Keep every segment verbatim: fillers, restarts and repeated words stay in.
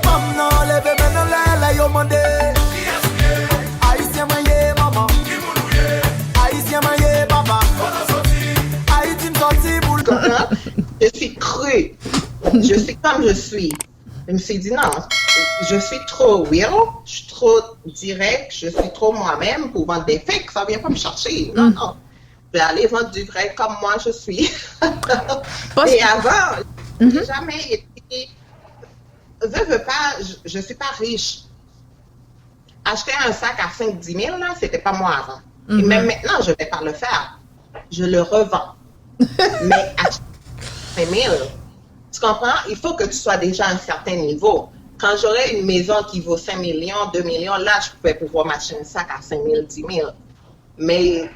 Fanm nan leve men nan lè, lè yo mande. Ayisyen mwen ye, manman. Ayisyen mwen ye, papa. Ayiti m sòti pou l. Je suis crue. Je suis comme je suis. Je me suis dit non, je suis trop real, je suis trop direct, je suis trop moi-même pour vendre des fakes. Ça vient pas me chercher. Non, non. Je vais aller vendre du vrai comme moi je suis. Et avant, j'ai jamais été, veux, veux pas, je, je suis pas riche. Acheter un sac à cinq dix mille, là, c'était pas moi avant. Et même maintenant, je vais pas le faire. Je le revends. Mais acheter cinq mille, tu comprends? Il faut que tu sois déjà à un certain niveau. Quand j'aurai une maison qui vaut cinq millions, deux millions, là, je pourrais pouvoir m'acheter un sac à cinq mille, dix mille. Mais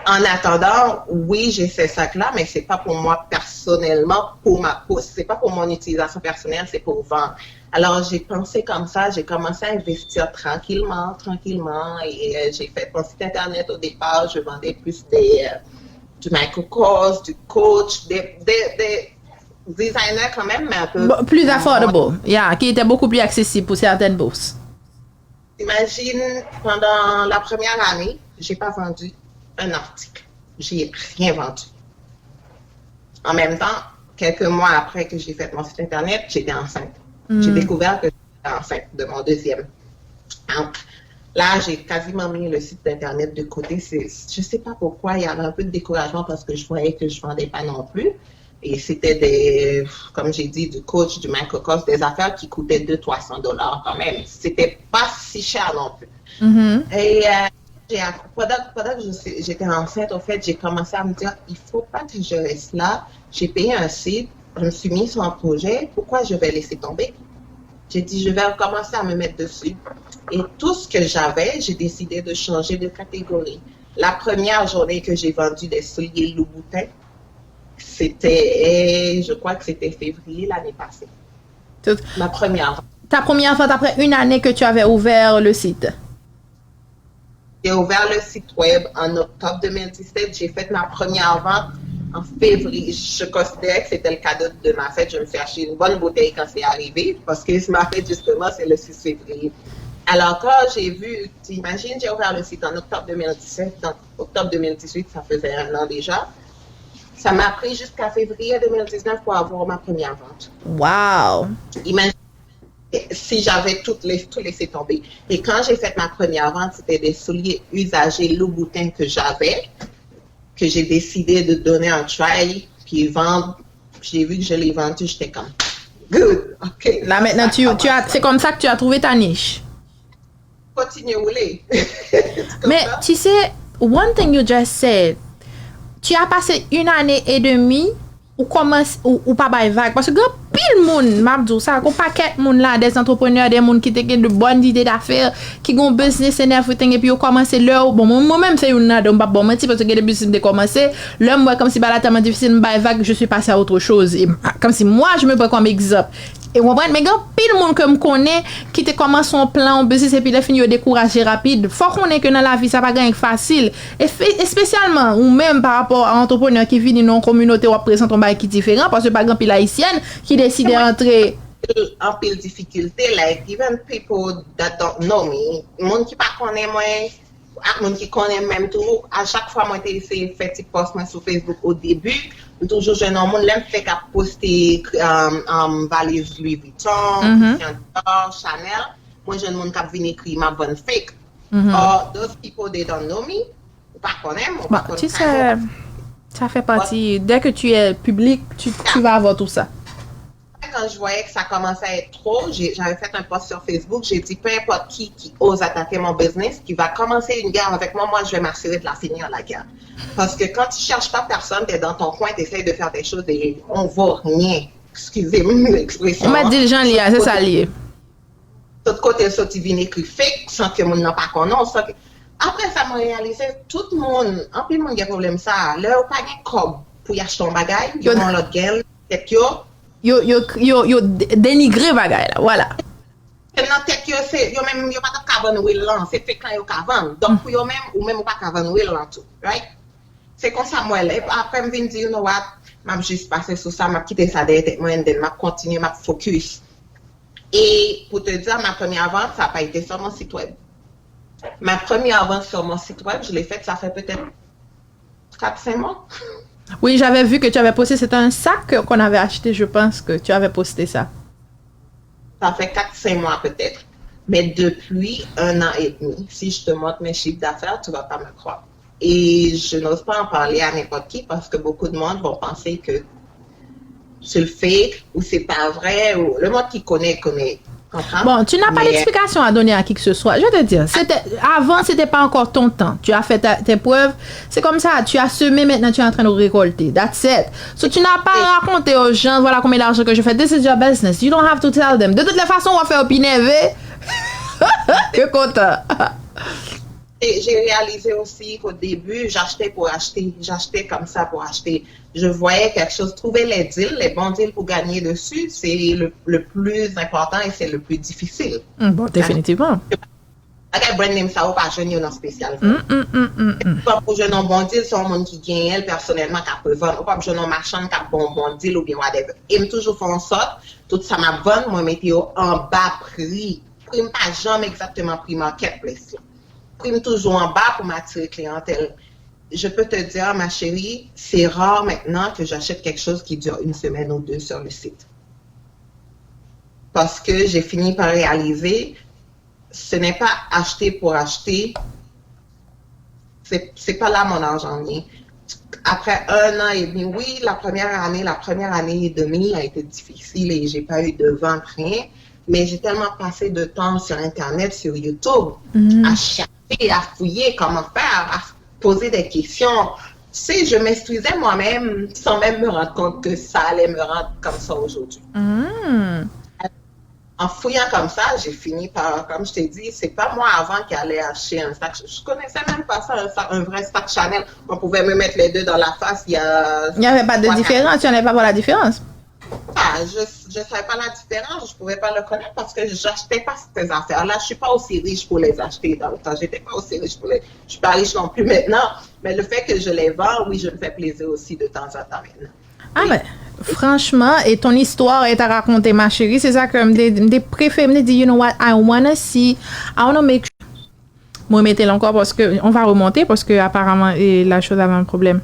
en attendant, oui, j'ai ces sacs-là, mais c'est pas pour moi personnellement, pour ma peau, c'est pas pour mon utilisation personnelle, c'est pour vendre. Alors, j'ai pensé comme ça, j'ai commencé à investir tranquillement, tranquillement, et euh, j'ai fait mon site internet au départ, je vendais plus des, euh, du microcosme, du Coach, des, des, des designers quand même, mais un peu Bon, plus affordable, yeah, qui était beaucoup plus accessible pour certaines bourses. Imagine, pendant la première année, j'ai pas vendu un article. J'ai rien vendu. En même temps, quelques mois après que j'ai fait mon site internet, j'étais enceinte. J'ai découvert que j'étais enceinte de mon deuxième. Donc, là, j'ai quasiment mis le site internet de côté. C'est, je sais pas pourquoi, il y avait un peu de découragement parce que je voyais que je vendais pas non plus. Et c'était des, comme j'ai dit, du Coach, du microcosme, des affaires qui coûtaient deux, trois cents dollars quand même. C'était pas si cher non plus. Et euh, j'ai- pendant, pendant que je suis- j'étais enceinte, en fait, j'ai commencé à me dire, il faut pas que je reste là. J'ai payé un site, je me suis mis sur un projet, pourquoi je vais laisser tomber? J'ai dit, je vais recommencer à me mettre dessus. Et tout ce que j'avais, j'ai décidé de changer de catégorie. La première journée que j'ai vendu des souliers Louboutin, c'était, eh, je crois que c'était février l'année passée. Tout- Ma première vente. Ta première vente après une année que tu avais ouvert le site. J'ai ouvert le site web en octobre deux mille dix-sept. J'ai fait ma première vente en février. Je considérais que c'était le cadeau de ma fête. Je me suis acheté une bonne bouteille quand c'est arrivé parce que ma fête, justement, c'est le six février. Alors, quand j'ai vu, tu imagines, j'ai ouvert le site en octobre deux mille dix-sept. Donc, octobre deux mille dix-huit, ça faisait un an déjà. Ça m'a pris jusqu'à février deux mille dix-neuf pour avoir ma première vente. Wow! Imagine si j'avais tout, les, tout laissé tomber. Et quand j'ai fait ma première vente, c'était des souliers usagés Louboutin que j'avais, que j'ai décidé de donner un try, puis vendre. J'ai vu que je l'ai vendu, j'étais comme, good, ok. Là maintenant, tu, tu as, c'est comme ça que tu as trouvé ta niche. Continuez rouler. Mais tu sais, one thing you just said, tu as passé une année et demie ou kòmanse ou, ou pa bay vag. Paske gen anpil moun, m ap di w sa, gen yon pakèt moun la, des entrepreneurs, des moun ki te gen de bonnes idées d'affaires, ki gen yon business and everything, epi yo kòmanse lè yo, bon, mwen, mwen menm se youn ladan, m p ap ba w manti, paske gen de business m te kòmanse, lè m wè kòmsi bagay la tèlman difisil, m bay vag, je suis passé à autre chose. E, kòmsi mwen, je me prends comme exemple. E w konprann? Men gen anpil moun ke m konnen ki te kòmanse yon plan, yon biznis, epi lè fini yo dekouraje rapid. Fò w konnen ke nan lavi, sa pa gen anyen k fasil. Espe- Espesyalman, ou menm pa rapò a antreprenè ki vini nan yon kominote, w ap prezante yon bagay ki diferan, paske pa gen anpil Ayisyèn ki deside antre. Anpil difikilte, like, even people that don't know me, moun ki pa konnen mwen, ak moun ki konnen m menm tou, a chak fwa mwen te eseye fè ti pòs mwen sou Facebook o debi, m toujou jwenn yon moun, lè m fèk ap poste um, um, valiz Louis Vuitton, Christian Dior, Chanel, mwen jwenn moun k ap vin ekri m ap vann fake. Or, those people, they don't know me, ou pa konnen m, ou pa Bon, konnen tu sais, ça fait partie. Dès que tu es public, tu, tu vas avoir tout ça. Quand je voyais que ça commençait à être trop, j'ai- j'avais fait un post sur Facebook, j'ai dit, peu importe qui, qui ose attaquer mon business, qui va commencer une guerre avec moi, moi, je vais m'assurer de la finir, la guerre. Parce que quand tu cherches pas personne, t'es dans ton coin, t'essayes de faire des choses et on vaut rien. Excusez-moi l'expression. Ou mèt di l jan l ye a, se sa l ye. Tout kote l soti vin ekri fake, san ke moun nan pa konnen w, san ke... Apre sa, mwen reyalize, tout moun, anpil moun gen pwoblèm sa a. Lè yo pa gen kòb pou y achte yon bagay, yo Yo- gen yon lòt gen tèt yo. Yo, yo, yo, yo de- denigre bagay la, vwala. Se nan tèt yo, se yo menm, yo pa t ap ka vann wil lan, se fake lan yo ka vann. Donk, pou yo menm, ou menm ou pa ka vann wil lan tou, right? Se konsa m wè l. Epi apre, m vin di, you know what, m ap jis pase sou sa, m ap kite sa dèyè tèt mwen, and then m ap kontinye, m ap focus. Et pour te dire, ma première vente, ça n'a pas été sur mon site web. Ma première vente sur mon site web, je l'ai faite, ça fait peut-être quatre cinq mois. Oui, j'avais vu que tu avais posté, c'était un sac que- qu'on avait acheté, je pense que tu avais posté ça. Ça fait quatre cinq mois peut-être. Mais depuis un an et demi, si je te montre mes chiffres d'affaires, tu vas pas me croire. Et je n'ose pas en parler à n'importe qui parce que beaucoup de monde vont penser que c'est le fake ou c'est pas vrai. Ou, le monde qui connaît, connaît. Comprends? Bon, tu n'as pas Mais- d'explication à donner à qui que ce soit. Je vais te dire, c'était, avant, c'était pas encore ton temps. Tu as fait ta- tes preuves. C'est comme ça, tu as semé, maintenant tu es en train de récolter. That's it. So, tu n'as pas à raconter aux gens, voilà combien d'argent que je fais. This is your business. You don't have to tell them. De toutes les façons, on va faire opiner. Que content. Et j'ai réalisé aussi qu'au début, j'achetais pour acheter. J'achetais comme ça pour acheter. Je voyais quelque chose, trouver les deals, les bons deals pour gagner dessus, c'est le, le plus important et c'est le plus difficile. Mm, bon, définitivement. Bagay brand name sa ou pa jwenn yo nan spesyal. Mm, mm, mm, mm, mm. Ou pa pou jwenn yon bon deal, se yon moun ki genyen l pèsonèlman k ap revann. Ou pa pou jwenn yon machann k ap ba w yon bon deal oubyen whatever. E m toujou fè an sòt, tout sa m ap vann, mwen mete yo anba pri. Pri m pa janm egzakteman pri marketplace la. Pri m toujou anba pou m atire kliyantèl. Je peux te dire, ma chérie, c'est rare maintenant que j'achète quelque chose qui dure une semaine ou deux sur le site. Parce que j'ai fini par réaliser, ce n'est pas acheter pour acheter. C'est c'est pas là mon argent vient. Après un an et demi, oui, la première année, la première année et demie a été difficile et j'ai pas eu de vente, rien. Mais j'ai tellement passé de temps sur Internet, sur YouTube, à chercher, à fouiller comment faire, à poser des questions. Tu sais, je m'instruisais moi-même sans même me rendre compte que ça allait me rendre comme ça aujourd'hui. Mm. En fouillant comme ça, j'ai fini par, comme je t'ai dit, c'est pas moi avant qui allais acheter un sac. Je, je connaissais même pas ça, un, sac- un vrai sac Chanel. On pouvait me mettre les deux dans la face. Il y a. Il n'y avait pas de trois, différence, tu n'allais pas voir la différence. Ah, je ne savais pas la différence, je ne pouvais pas le connaître parce que j'achetais pas ces affaires-là. Je suis pas aussi riche pour les acheter dans le temps. J'étais pas aussi riche pour les. Je suis pas riche non plus maintenant. Mais le fait que je les vends, oui, je me fais plaisir aussi de temps en temps maintenant. Ah ben, franchman, e ton istwa e ta rakonte, ma chérie, se sa ke m te, m te prefere, m te di, you know what, I wanna see, I wanna make sure. Mwen mete l ankò paske on va remonter paske apparemment e, la chose avait un problème.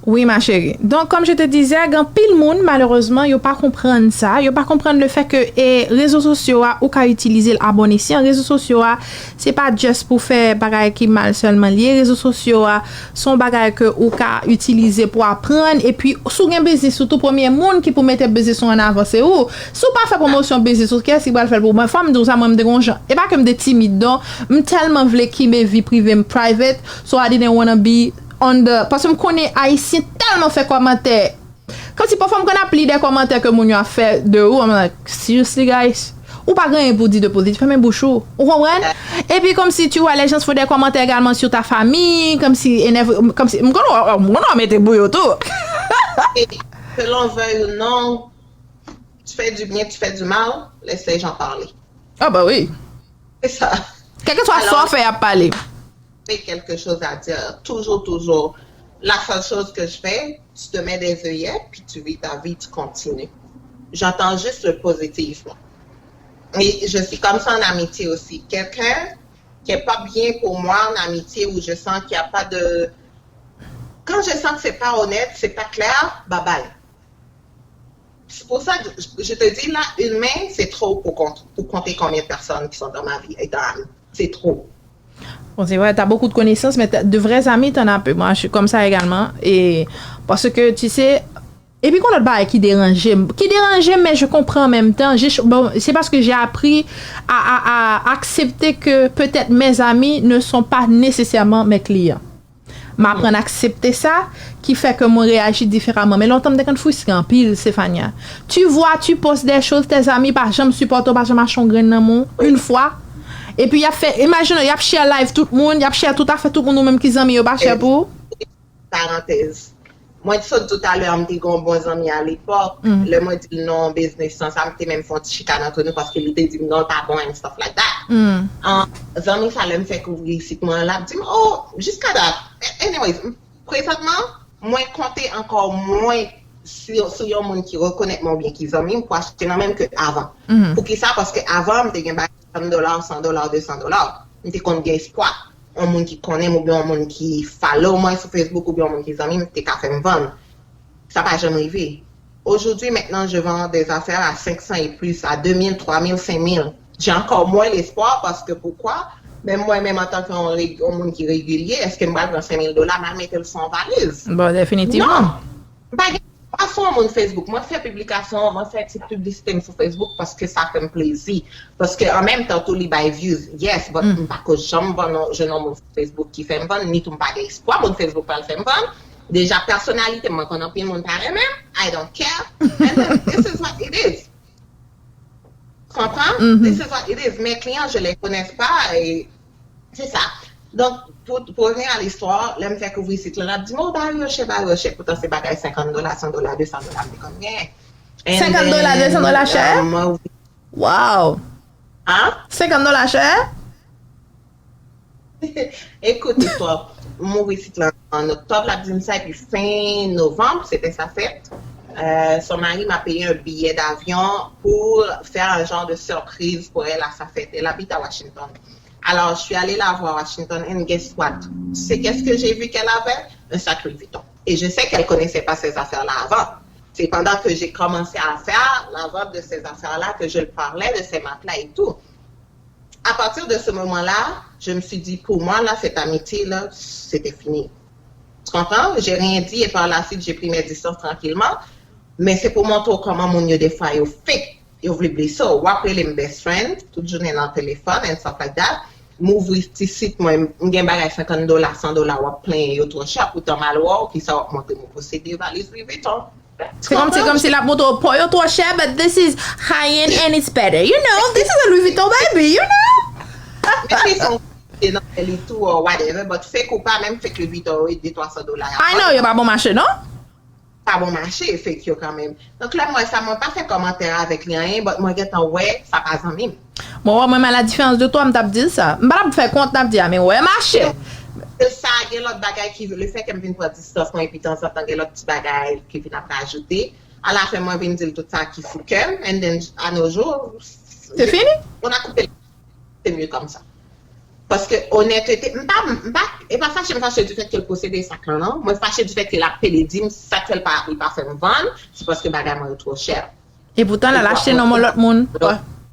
Oui, ma chérie. Donc, comme je te disais, gen anpil moun, malerezman, yo pa konprann sa. Yo pa konprann le fait que e, rezo sosyo a, ou ka itilize l a bon esyan. Rezo sosyo a, se pa just pou fè bagay ki mal sèlman l ye. Rezo sosyo a, se yon bagay ke ou ka itilize pou aprann. Epi, si w gen biznis, ou tou premye moun ki pou mete biznis ou an avan, se ou. Si w pa fè pwomosyon biznis ou, kiyès ki pral fè l pou ou? Mwen, fò m di w sa, mwen, m te gon jan. E pa ke m te timid, non. M tèlman vle kenbe vi prive m private, so I didn't wanna be on the, paske m konnen Ayisyen tèlman fè kòmantè. Kòmsi pafwa m konn ap li de kòmantè ke moun yo ap fè de ou, I'm like, seriously, guys? Ou pa gen anyen pou di de pozitif, fèmen bouch ou. Ou konprann? Epi kòmsi tu vois les gens font des commentaires également sur ta famille, kòmsi énerve, kòmsi m konn, m konn mete bouyo tou. Que l'on veuille ou non, tu fais du bien, tu fais du mal, laisse les gens parler. Ah bah oui. C'est ça. Kèlkeswa sa w fè, y ap pale. J'ai quelque chose à dire. Toujours, toujours. La seule chose que je fais, tu te mets des œillères, puis tu vis ta vie, tu continues. J'entends juste le positif. Et je suis comme ça en amitié aussi. Quelqu'un qui est pas bien pour moi en amitié, où je sens qu'il n'y a pas de. Quand je sens que c'est pas honnête, c'est pas clair, bye bye. C'est pour ça que je te dis, là, une main, c'est trop pour, compte- pour compter combien de personnes qui sont dans ma vie et dans la vie. C'est trop. Bon, c'est vrai, t'as beaucoup de connaissances, mais t'as de vrais amis, t'en as peu. Moi, je suis comme ça également. Et parce que, tu sais, et puis qu'on a qui dérange, qui dérange, mais je comprends en même temps. J'ai, bon, c'est parce que j'ai appris à, à, à accepter que peut-être mes amis ne sont pas nécessairement mes clients. M aprann aksepte sa, ki fè ke mwen reyaji diferaman. Men lontan m te konn fristre anpil, Stéphania. Tu vois, tu postes des choses, tes amis pa janm sipòte w, pa janm achte yon grenn nan men w, yon fwa. Epi y ap fè, imajine w, y ap share live tout moun, y ap share tout afè tout moun, ou menm ki zanmi yo pa share pou ou. Parantèz. Mwen t sot toutalè, m te gen yon bon zanmi alepòk. Lè mwen di l non, biznis lan, sa m te menm fè yon ti chikane ant nou paske li te di m non, l pa bon and stuff like that. An, zanmi sa, lè m fè kouvri isit mwen, l ap di m, oh, jiska dat. Anyways, prezantman, mwen konte ankò mwen sou, sou yon moun ki rekonèt mwen oubyen ki zanmi m pou achte nan men m ke avan. Poukisa? Paske avan, m te gen bagay san dola, san dola, de san dola. M te konn gen espwa. Yon moun ki konnen m oubyen yon moun ki follow mwen sou Facebook oubyen yon moun ki zanmi m te ka fè m vann. Sa pa janm rive. Aujourd'hui, maintenant, je vends des affaires à cinq cents et plus, à deux mille, trois mille, cinq mille. J'ai encore moins l'espoir parce que pourquoi? Menm mwen menm antanke yon, yon moun ki regilye, èske m pral pran senk mil dola m al mete l sou yon valiz? Bon, definitivman. Non. M pa gen pa sou yon moun Facebook. Mwen fè piblikasyon, mwen fè ti piblisite m sou Facebook paske sa fè m plezi. Paske an menm tan tou li bay views. Yes, but m pa ko janm vann yon jèn moun sou Facebook ki fè m vann, ni tou m pa gen espwa moun Facebook pral fè m vann. Deja pèsonalite m, mwen konn anpil moun pa renmen m. I don't care. And then, this is what it is. Konprann? This is what it is. Mes clients, je les connais pas. Et c'est ça. Donk, pou, pou reveni a listwa, lè m fèk ouvri sit lan, l ap di m, "Oh, ba yo chè, ba yo chè." Poutan se bagay senkant dola, san dola, de san dola m te konn genyen. And Senkant dola, de san dola chè? um, mwen ouvri Wow! Hein? Senkant dola chè? Écoute, toi, m ouvri sit lan an oktòb, l ap di m sa, epi fen novanm, se te sa fèt. Euh, son mari m'a payé un billet d'avion pour faire un genre de surprise pour elle à sa fête. Elle habite à Washington. Alors, je suis allée la voir à Washington, and guess what? C'est qu'est-ce que j'ai vu qu'elle avait? Un sac Louis Vuitton. Et je sais qu'elle connaissait pas ces affaires-là avant. C'est pendant que j'ai commencé à faire la vente de ces affaires-là que je lui parlais de ces marques-là et tout. À partir de ce moment-là, je me suis dit, pour moi, là, cette amitié-là, c'était fini. Tu comprends? J'ai rien dit et par la suite, j'ai pris mes distances tranquillement. Men se pou montre w kòman moun yo defwa yo fake. Yo vle blese w. W ap rele m best friend, tout jounen nan telefòn and stuff like that. M ouvri ti sit mwen, m gen bagay senkant dola, san dola, w ap plenyen yo twò chè, poutan m al wè w, kisa w ap montre m? Ou posede valiz Louis Vuitton. Se kòmsi kòmsi l ap montre w po yo twò chè, but this is high end and it's better. You know, this is a Louis Vuitton baby, you know? Menm si se yon kote nan men li tou or whatever, but fake ou pa, menm fake Louis Vuitton yo, de twa san dola. I know, yo pa bon mache, non? Pa bon mache, fake yo kanmenm. Donk, lè m wè sa, mwen pa fè kòmantè avèk li anyen, but mwen gentan wè sa pa zanmi m. Mwen wè mwen, à la différence de toi, m t ap di l sa. M pa t ap fè kont, m t ap di a, men wè mache. Se sa, gen lòt bagay ki, le fè ke m vin pran distans mwen, epi tanzantan, gen lòt ti bagay ki vin ap rajoute. Alafen, mwen vin di l tout sa ki sou kè m, and then, à nos jours, Se fini? On a coupé. C'est mieux comme ça. Paske onètete, m pa, m pa, e pa fache m fache du fait ke l posede sak lan, non. Mwen fache du fait ke l ap pede di m sa k fè l pa, li pa fè m vann, se paske bagay mwen yo twò chè. E poutan, l al achte nan men lòt moun.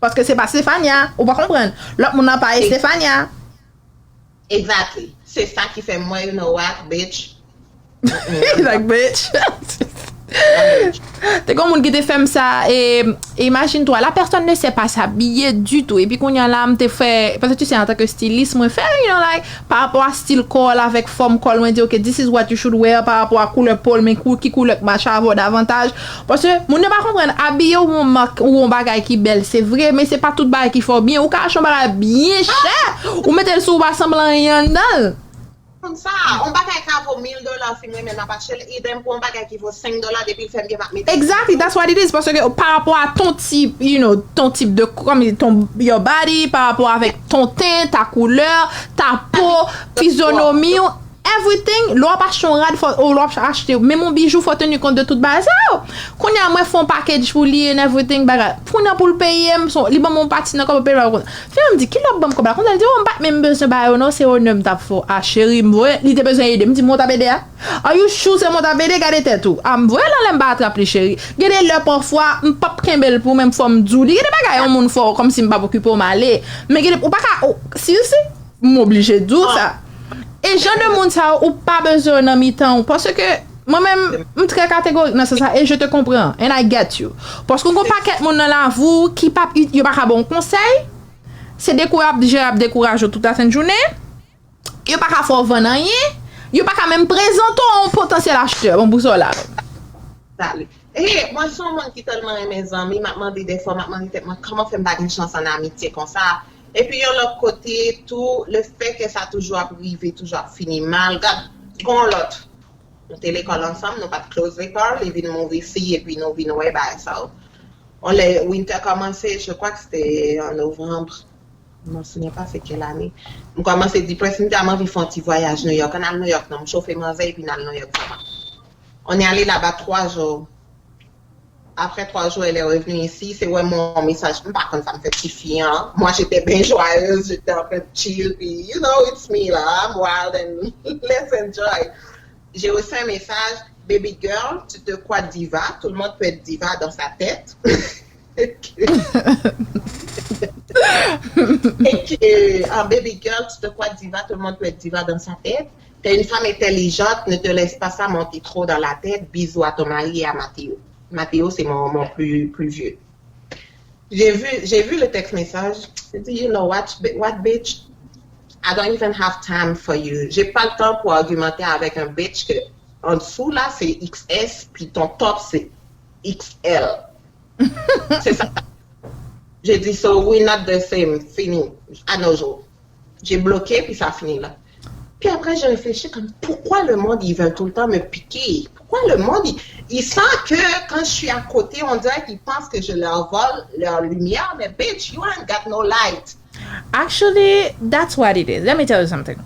Paske se pa Stefania, ou pa konprann. Lòt moun nan pa e Stefania. Exactly. Se sa ki fè m wè, you know what, bitch? Like, bitch. Te gen moun ki te fè m sa, e imagine-toi, la personne ne sait pas s'habiller du tout. Epi kounye a la, m te fè, paske tu sais, en tant que styliste, mwen fè, you know, like, pa rapò a stil kò l avèk fòm kò l, mwen di, ok, this is what you should wear, pa rapò a koulè po l, men kou, ki koulè k match avè w davantaj. Paske moun yo pa konprann, abiye w yon mak ou yon bagay ki bèl, se vre, men se pa tout bagay ki fè w byen. Ou ka achte yon bagay byen chè, ou mete l sou ou, pa sanble anyen anndan l. Konn sa, yon bagay ka vo mil dola, si m renmen m ap achte l, idèm pou yon bagay ki vo senk dola, depi l fè m byen m ap mete l. Exactly, that's what it is. Paske pa rapò a ton tip, you know, ton tip de, kòm ton, your body, pa rapò avèk ton ten, ta koulè, ta po, fizyonomi w, everything, lè w ap achte yon rad, fò, ou lè w ap achte, menm yon bijou, fò teni kont de tout bagay sa yo. Kounye a, mwen fè yon package pou li and everything, bagay. Kounye a pou l peye m, son, li ban m yon pati nan kòb, peye m. Fè m di, ki lè w ap ban m kòb la? Konsa l di, oh, m pa t menm bezwen ba yo non, se onè m t ap fè w. Ah, cheri, m voye, li te bezwen ede m, di, mwen w t ap ede a? Are you sure se mwen w t ap ede? Gade tèt ou. Ah, m voye l anlè, m pa atrap li, cheri. Gen de lè, pafwa, m p ap kenbe l pou mwen, fò m di w li. Gen de bagay, yon moun fè w, kòmsi m p ap okipe w, m ale. Men gen de, ou pa ka, ou, si, si, m oblije di w sa. E jan de moun sa yo, ou pa bezwen yo nan mitan w. Paske, mwen menm, m trè kategorik nan sans sa, e je te comprends, and I get you. Paske gon pakèt moun nan lavi w ki p ap, yo pa ka ba w konsèy, se dekouraje, y ap dekouraje w tout lasent jounen, yo pa ka fè w vann anyen, yo pa ka menm prezante w a yon potansyèl achtè, bon, pou sa w la menm. Dale. E, mwen se yon moun ki tèlman renmen zanmi, m ap mande dèfwa, m ap mande tèt mwen, kòman fè m pa gen chans an amitye konsa? Epi yon lòt kote tou, le fè ke sa toujou ap rive, toujou ap fini mal. Gad, gon lòt. Nou te lekòl ansanm, nou pa t close lekòl, li vin mouri fi, epi nou vin wè bagay sa yo. On lè winter kòmanse, je crois que c'était en novembre. Je me souviens pas c'est quelle année. M kòmanse depressed, m di a m anvi fè yon ti vwayaj New York. Ann al New York non, m chofe manzè epi n al New York vrèman. On est allé là-bas trois jours. Après trois jours, elle est revenue ici. C'est vraiment un message. Je ne sais pas quand ça me fait chier, hein. Moi, j'étais bien joyeuse, j'étais en train de chill, puis, you know, it's me là. I'm wild and let's enjoy. J'ai reçu un message, baby girl, tu te crois diva, tout le monde peut être diva dans sa tête. Et que, et que, ah, baby girl, tu te crois diva, tout le monde peut être diva dans sa tête. T'es une femme intelligente, ne te laisse pas ça monter trop dans la tête. Bisous à ton mari et à Mathéo. Mathéo, c'est mon, mon plus, plus vieux. J'ai vu, j'ai vu le texte message. J'ai dit, you know what, what, bitch? I don't even have time for you. J'ai pas le temps pour argumenter avec un bitch que en dessous là, c'est X S, puis ton top, c'est X L. C'est ça. J'ai dit, so we not the same. Fini. À nos jours. J'ai bloqué, puis ça finit là. Puis après, j'ai réfléchi comme, pourquoi le monde, ils veulent tout le temps me piquer? Pourquoi le monde, il, il sent que quand je suis à côté, on dirait qu'ils pensent que je leur vole leur lumière, mais bitch, you ain't got no light. Actually, that's what it is. Let me tell you something.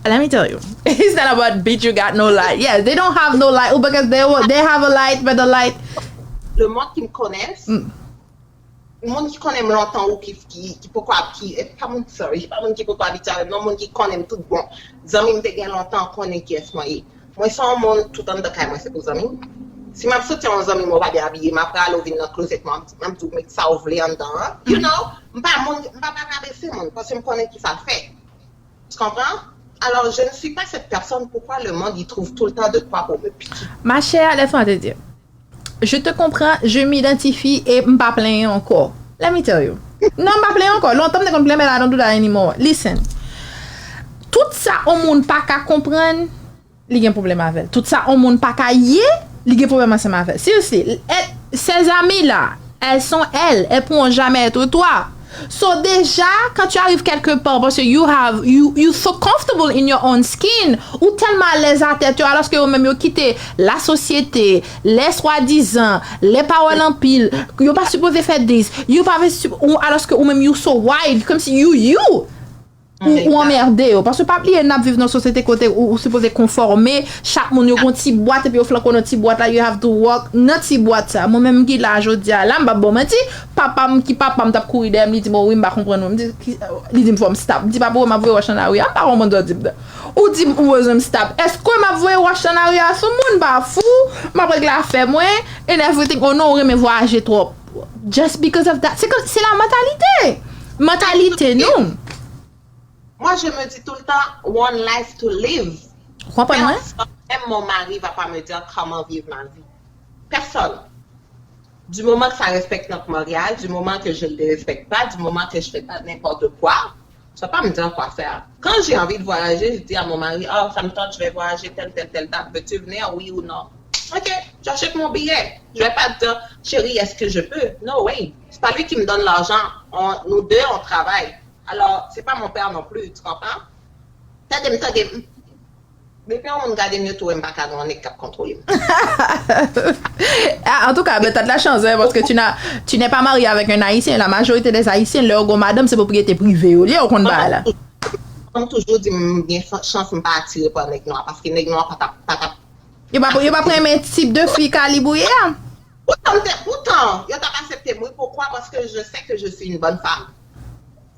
Let me tell you. It's not about bitch, you got no light. Yes, they don't have no light. Oh, because they will, they have a light, but the light. Le monde qui me connaissent, mm. Moun ki konnen m lontan ou ki, ki, ki poko ap, ki, e pa moun, sorry, pa moun ki poko abitye avè m, non, moun ki konnen m tout bon. Zanmi m te gen lontan konnen kiyès mwen ye. Mwen se yon moun, tout anndan kay mwen se pou zanmi m. Si m ap soti yon zanmi m, ou pa byen abiye, m ap rale w vin nan klozèt mwen, m ap di w met sa w vle anndan an. You know, m pa moun, m pa, pa rabese moun, paske m konnen ki sa l fè. Tu comprends? Alors, je ne suis pas cette personne, pourquoi le monde y trouve tout le temps de quoi pour me piquer? Ma chère, laisse-moi te dire. Je te comprends, je m'identifie e m pa plenyen ankò. Let me tell you. Non, m pa plenyen ankò. Lontan m te konn plenyen, but I don't do that anymore. Listen. Tout sa yon moun pa ka konprann, li gen pwoblèm avè l. Tout sa yon moun pa ka ye, li gen pwoblèm ansanm avè l. Seriously, ces amis-là, elles sont elles, elles pourront jamais être toi. So déjà, quand tu arrives quelque part, parce que you have, you, you so comfortable in your own skin, ou tèlman alèz a tèt yo, alòske yo menm yo kite lasosyete, lè swadizan, lè pawòl anpil, yo pa sipoze fè dis, yo pa, alòske ou menm you so wild, kòmsi you, you. Ou, ou anmède yo. Paske pa bliye n ap viv nan sosyete kote ou, ou sipoze konfòme, chak moun yo gon ti bwat epi yo flanke w nan ti bwat la, you have to work nan ti bwat sa. Mwen menm ki la jodi a la, m p ap ba w manti, papa m ki papa m t ap kouri dèyè m, li di m, o wi, m pa konprann ou. M di, ki, li di m fò m stop. M di, papa, m ap voye wòch nan lari a, m pa konprann sa w di m nan. Ou di m ou bezwen m stop. Èske m ap voye wòch nan lari a sou moun? M pa fou, m ap regle afè mwen, and everything. Oh non, ou renmen vwayaje twòp. Just because of that. Se, se la mantalite. Mantalite nou. Moi, je me dis tout le temps, one life to live. Ou konprann mwen? Personne, même mon mari, va pas me dire comment vivre ma vie. Personne. Du moment que ça respecte notre mariage, du moment que je ne le respecte pas, du moment que je fais pas n'importe quoi, tu vas pas me dire quoi faire. Quand j'ai envie de voyager, je dis à mon mari, oh, ça me tente, je vais voyager telle, telle, telle date. Veux-tu venir, oui ou non? Ok, j'achète mon billet. Je vais pas te dire, chérie, est-ce que je peux? No way. C'est pas lui qui me donne l'argent. On, nous deux, on travaille. Alors, c'est pas mon père non plus, tu comprends? Tande m, tande m. Depi yon moun gade m, yo tou wè m pa ka gen yon nèg k ap kontwole m. Ah, en tout cas, ben, t'as de la chance, hein, parce que tu n'as, tu n'es pas marié avec un Haïtien. La majorité des Haïtiens, lè yo gon madanm, se pwopriyete prive yo li ye, ou konn bagay la. Fanm toujou di m gen chans m pa atire pa nèg nwa, paske nèg nwa pa t ap, pa t ap. Yo pa, yo pa renmen tip de fi kalib ou ye a. Pourtant, pourtant, yo t ap aksepte m, wi. Pourquoi? Parce que je sais que je suis une bonne femme.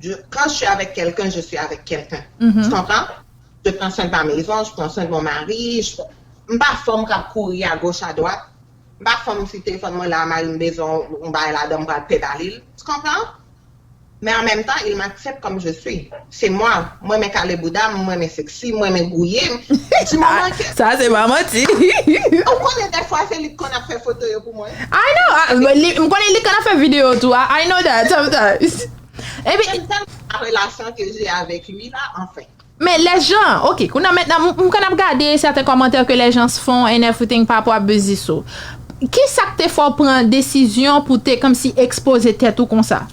Je, quand je suis avec quelqu'un, je suis avec quelqu'un. Mm -hmm. Tu comprends? Je prends soin de ma maison, je prends soin de mon mari. Je, m pa fanm k ap kouri a goch a dwat. M pa fanm si telefòn mwen la, mari m bezwen yon bagay ladan, m pral pedale l. Tu comprends? Mais en même temps, il m'accepte comme je suis. C'est moi. Mwen renmen kale bouda m, mwen renmen sexy, mwen renmen gouye m. Du moment que... Sa se pa manti. Ou konnen dèfwa se li k konn ap fè foto yo pou mwen. I know. Ah, li, m konnen li konn ap fè videyo tou. I, I know that sometimes. Epi... Mwen tèlman relasyon ke j'ai avec lui la, anfen. Men les gens, ok, kounye a mentnan, m, m konn ap gade sèten kòmantè ke les gens font and everything pa rapò a biznis ou. Kisa k te fè w pran desizyon pou te kòmsi ekspoze tèt ou konsa?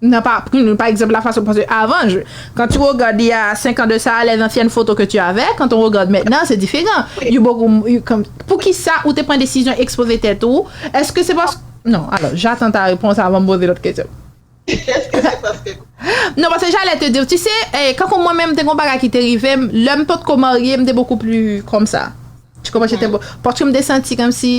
Nan pa, pa egzanp, la fason, paske avan, je, quand tu regardes il y a cinq ans de ça, les anciennes photos que tu avais, quand on regarde maintenant, c'est différent. You beaucoup, you, comme, poukisa ou te pran desizyon ekspoze tèt ou? Èske se pas, non, alors, j'attends ta réponse avant de poser l'autre question. Est-ce que c'est parce que... Non, parce que j'allais te dire, tu sais, eh, kankou mwen menm, te gon bagay ki te rive m, lè m potko marye, m te beaucoup plus comme ça. Tu comprends? J'étais beau-, paske m te santi kòmsi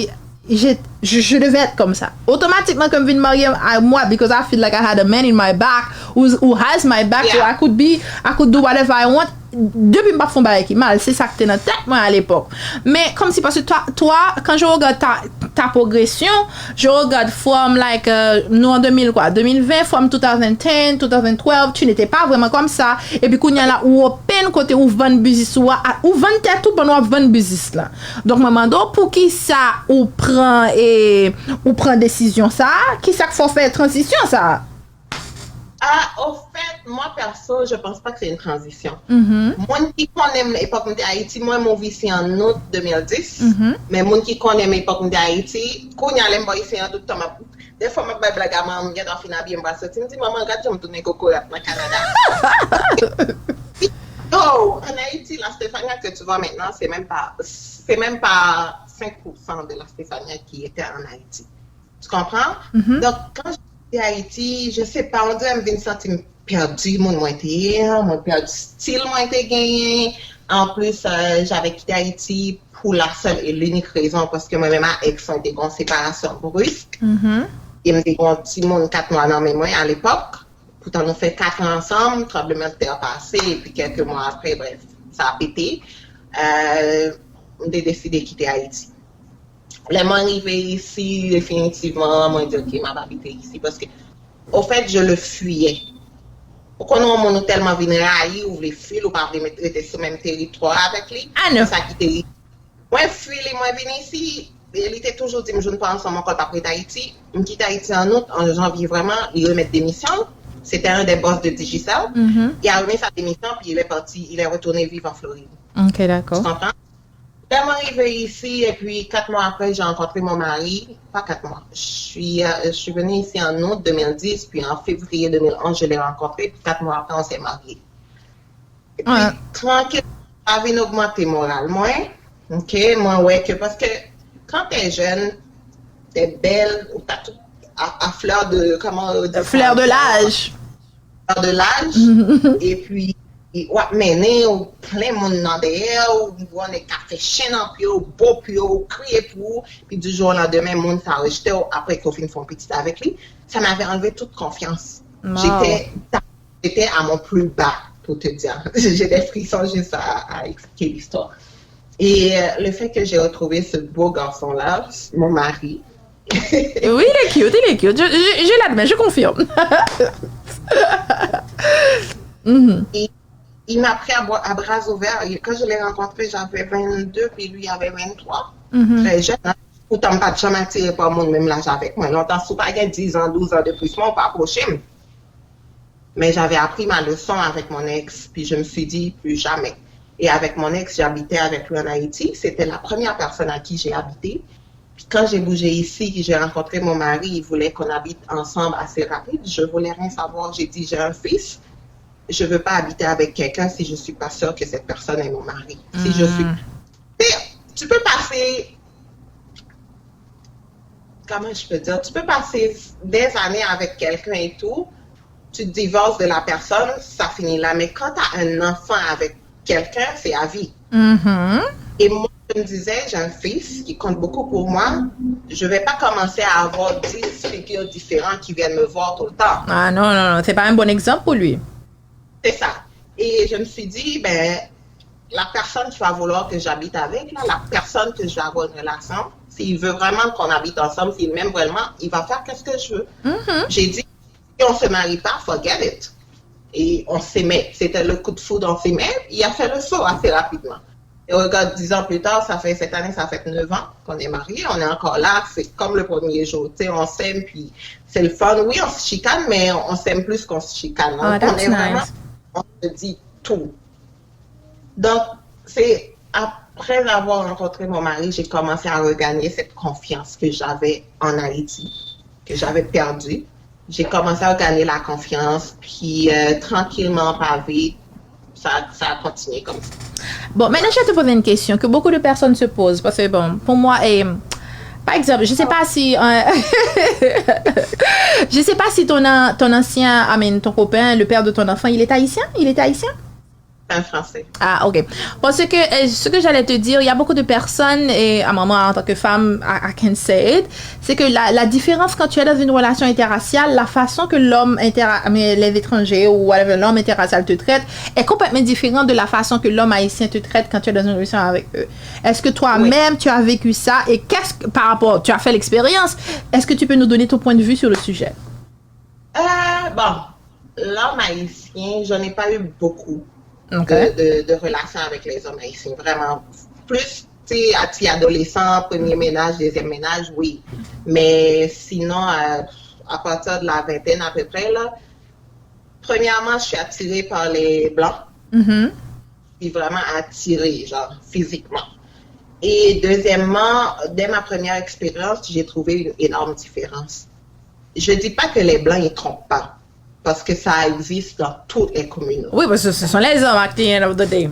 je, je, je devais être comme ça. Otomatikman ke m vin marye a mwa, because I feel like I had a man in my back, who, who has my back, so I could be, I could do whatever I want. Depi m pa fè yon bagay ki mal, se sa k te nan tèt mwen a lepòk. Men kòmsi, paske toi, toi, quand je regarde ta, ta progression, je regarde from, like, euh, nou an de mil kwa, de mil ven, from two thousand ten, two thousand twelve, tu n'étais pas vraiment comme ça. Epi kounye a la, ou open kote ou vann biznis ou a, ou vann tèt ou pandan w ap vann biznis la. Donk, mwen mande w poukisa ou pran, e, ou pran desizyon sa a? Kisa k fè w fè tranzisyon sa a? Ah, au fait, moi perso, je pense pas que c'est une transition. Moun ki konnen m epòk m te Ayiti, mwen move isi an out de mil dis. Men moun ki konnen m epòk m te Ayiti, kounye a lè m bò isi an out, tan m ap, defwa m ap bay blag a manman m, m gentan fin abiye, m pral soti, m di, manman, gad jan m tounen kokorat nan Kanada. Yo, en Haïti, la Stefania que tu vois maintenant, c'est même pas, c'est même pas cinq pour cent de la Stefania qui était en Haïti. Tu comprends? Donc, quand je suis Haïti, je sais pas, on dirait m vin santi m pèdi moun mwen te ye an, mwen pèdi stil mwen te genyen. Anplis, euh, j'avais quitté Haïti pour la seule et l'unique raison, paske mwen menm a ex mwen te gen yon separasyon brisk. E m te gen yon timoun kat mwa nan men mwen a lepòk. Poutan nou fè kat an ansanm, tranblemanntè pase, epi kèlke mwa apre, bref, sa pete. Euh, m te deside kite Ayiti. Lè mwen rive isi, definitivman, mwen di, ok, m ap abite isi. Paske, au fait, je le fuyais. Ou konn yon moun ou tèlman vin rayi, ou vle fui l, ou pa vle met rete sou menm teritwa avèk li. Se sa ki te rive. Mwen fui li, mwen vin isi, e li te toujou di m, je ne pas ansanm ankò, l p ap ret Ayiti. M kite Ayiti an out, an janvye vrèman, li remèt demisyon l. C'était un des boss de Digicel. Il a remis sa démission, puis il est parti, il est retourné vivre en Floride. Ok, d'accord. Tu comprends? Lè mwen rive isi, epi kat mwa apre, j'ai rencontré mon mari. Pas quatre mois. Je suis, euh, je suis venue ici en août deux mille dix, puis en février deux mille onze, je l'ai rencontré, puis quatre mois après, on s'est mariés. Epi, trankil, sa vin ogmante moral mwen. Ok, mwen wè ke, paske quand t'es jeune, t'es belle, ou ta tout à, à fleur de, comment on dit ça? Fleur de l'âge. Fleur de l'âge. Epi, w ap mennen, ou plen moun nan dèyè w, ou wè yon nèg ka fè chen nan pye w, bo pye w, kriye pou ou, epi du jour au lendemain, moun sa rejte w, apre ke w fin fè yon pitit avèk li, ça m'avait enlevé toute confiance. J'étais, j'étais à mon plus bas, pour te dire. J'ai des frissons juste à, à expliquer l'histoire. Et euh, le fait que j'ai retrouvé ce beau garçon-là, mon mari, Oui, il est cute, il est cute. Je, je, je l'admets, je confirme. Il m'a pris à, à bras ouverts. Et quand je l'ai rencontré, j'avais vingt-deux, puis lui avait vingt-trois. Très jeune, hein. Pourtant, m pa t janm atire pa moun menm laj avèk mwen. Lontan, si w pa gen diz an, douz an de plis mwen, ou pa apwoche m. Mais j'avais appris ma leçon avec mon ex, puis je me suis dit, plus jamais. Et avec mon ex, j'habitais avec lui en Haïti. C'était la première personne à qui j'ai habité. Puis quand j'ai bougé ici, que j'ai rencontré mon mari, il voulait qu'on habite ensemble assez rapide. Je voulais rien savoir. J'ai dit, j'ai un fils. Je veux pas habiter avec quelqu'un si je suis pas sûre que cette personne est mon mari. Si je suis... Tu peux passer, comment je peux dire, tu peux passer des années avec quelqu'un et tout, tu te divorces de la personne, ça finit là. Mais quand tu as un enfant avec quelqu'un, c'est à vie. Et moi, je me disais, j'ai un fils qui compte beaucoup pour moi, je vais pas commencer à avoir dix figures différentes qui viennent me voir tout le temps. Ah non, non, non, c'est pas un bon exemple pour lui. C'est ça. Et je me suis dit, ben, la personne qui va vouloir que j'habite avec, là, la personne que je vais avoir une relation, s'il veut vraiment qu'on habite ensemble, s'il m'aime vraiment, il va faire qu'est-ce que je veux. J'ai dit, si on se marie pas, forget it. Et on s'aimait. C'était le coup de foudre, on s'aimait. Il a fait le saut assez rapidement. Et regarde, dix ans plus tard, ça fait cette année, ça fait neuf ans qu'on est mariés. On est encore là. C'est comme le premier jour. Tu sais, on s'aime, puis c'est le fun. Oui, on se chicane, mais on s'aime plus qu'on se chicane. On connaît vraiment, on se dit tout. Donc, c'est après avoir rencontré mon mari, j'ai commencé à regagner cette confiance que j'avais en Haïti, que j'avais perdue. J'ai commencé à regagner la confiance, puis euh, tranquillement, pas vite, ça, ça a continué comme ça. Bon, maintenant je vais te poser une question que beaucoup de personnes se posent, parce que bon, pour moi, eh, par exemple, je sais pas si, euh, je sais pas si ton, an- ton ancien, I mean, ton copain, le père de ton enfant, il est haïtien? Il est haïtien? C'est un Français. Ah, ok. Parce que euh, ce que j'allais te dire, il y a beaucoup de personnes, et à maman en tant que femme, I, I can say it, c'est que la, la différence quand tu es dans une relation interraciale, la façon que l'homme inter, mais les étrangers ou whatever, l'homme interracial te traite est complètement différente de la façon que l'homme haïtien te traite quand tu es dans une relation avec eux. Est-ce que toi-même, tu as vécu ça et qu'est-ce que, par rapport, tu as fait l'expérience, est-ce que tu peux nous donner ton point de vue sur le sujet? Euh, bon, l'homme haïtien, j'en ai pas eu beaucoup Ok. de, de, de relations avec les hommes haïtiens. Vraiment, plus, tu sais, à petit adolescent, premier ménage, deuxième ménage, oui. Mais sinon, euh, à partir de la vingtaine à peu près, là, premièrement, je suis attirée par les blancs. Mhm. Je suis vraiment attirée, genre, physiquement. Et deuxièmement, dès ma première expérience, j'ai trouvé une énorme différence. Je dis pas que les blancs ne trompent pas, parce que ça existe dans toutes les communautés. Oui, parce que ce sont les hommes at the end of the day.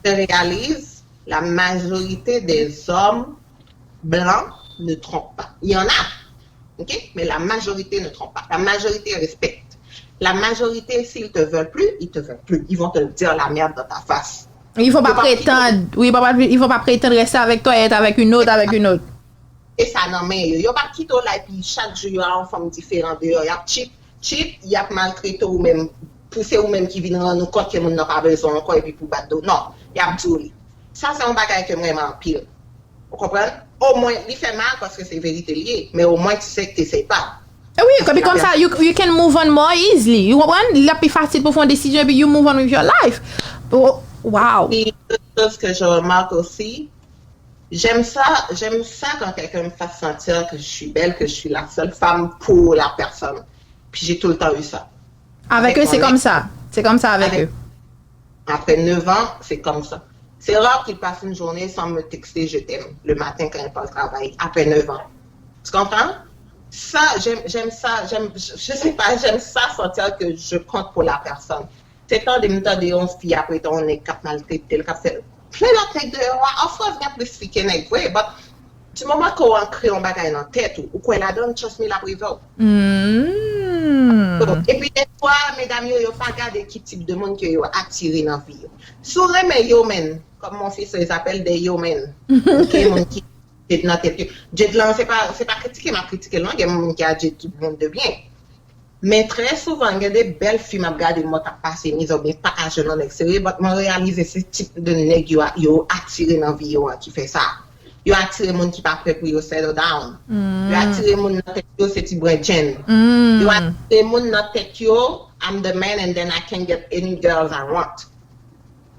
Je réalise, la majorité des hommes blancs ne trompent pas. Il y en a, ok? Mais la majorité ne trompe pas. La majorité respecte. La majorité, s'ils te veulent plus, ils te veulent plus. Ils vont te le dire la merde dans ta face. Ils vont pas Faut pas prétendre, oui, ils vont pas, ils vont pas prétendre rester avec toi et être avec une autre, avec une autre. E sa nan men yo. Yo p ap kite w la epi chak jou yo a yon fanm diferan deyò. Y ap cheat, cheat, y ap maltrete w menm. Pou se ou menm ki vin rann ou kont ke moun nan pa bezwen w ankò epi pou bat do w. Non, y ap di w li. Sa se yon bagay ke m renmen anpil. Ou konprann? Omwen, li fè mal paske se verite li ye, men omwen tu sais que c'est pas. E wi, epi konsa, you, you can move on more easily. You konprann? Li ap pi fasil pou fè yon desizyon epi you move on with your life. Oh, wow. Et une chose que je remarque aussi, j'aime ça, j'aime ça quand quelqu'un me fasse sentir que je suis belle, que je suis la seule femme pour la personne. Puis j'ai tout le temps eu ça. Avec eux, c'est comme ça. C'est comme ça avec eux. Après neuf ans, c'est comme ça. C'est rare qu'il passe une journée sans me texter je t'aime le matin quand il part au travail, après neuf ans. Tu comprends? Ça, j'aime j'aime ça, j'aime, je, je sais pas, j'aime ça sentir que je compte pour la personne. Se tande m tande yon fi ap rete yon nèg k ap maltrete l, k ap fè l. Plen lòt nèg deyò a, of course, gen plis fi ke nèg vre, but du moment ke w ankre yon bagay nan tèt ou, ou kwè ladan l, trust me, l ap rive w. Hmm. Epi defwa, medam yo, yo pa gade ki tip de moun ke yo atire nan vi yo. Si w renmen yo, men, comme mon fils les appelle des yo men. Ok, moun ki jed nan tèt yo. Jed lan, se pa, se pa kritike m ap kritike l, non, gen moun ki a jed tout moun de byen. Men trè souvan, gen de bèl fi m ap gade, mwen t ap pase mizè oubyen pa ka jwenn yon nèg serye, but mwen reyalize se tip de nèg yo, yo atire nan vi yo a ki fè sa. Yo atire moun ki pa prè pou yo settle down. Yo atire moun nan tèt yo se ti bren djenn. Yo atire moun nan tèt yo, I'm the man and then I can get any girls I want.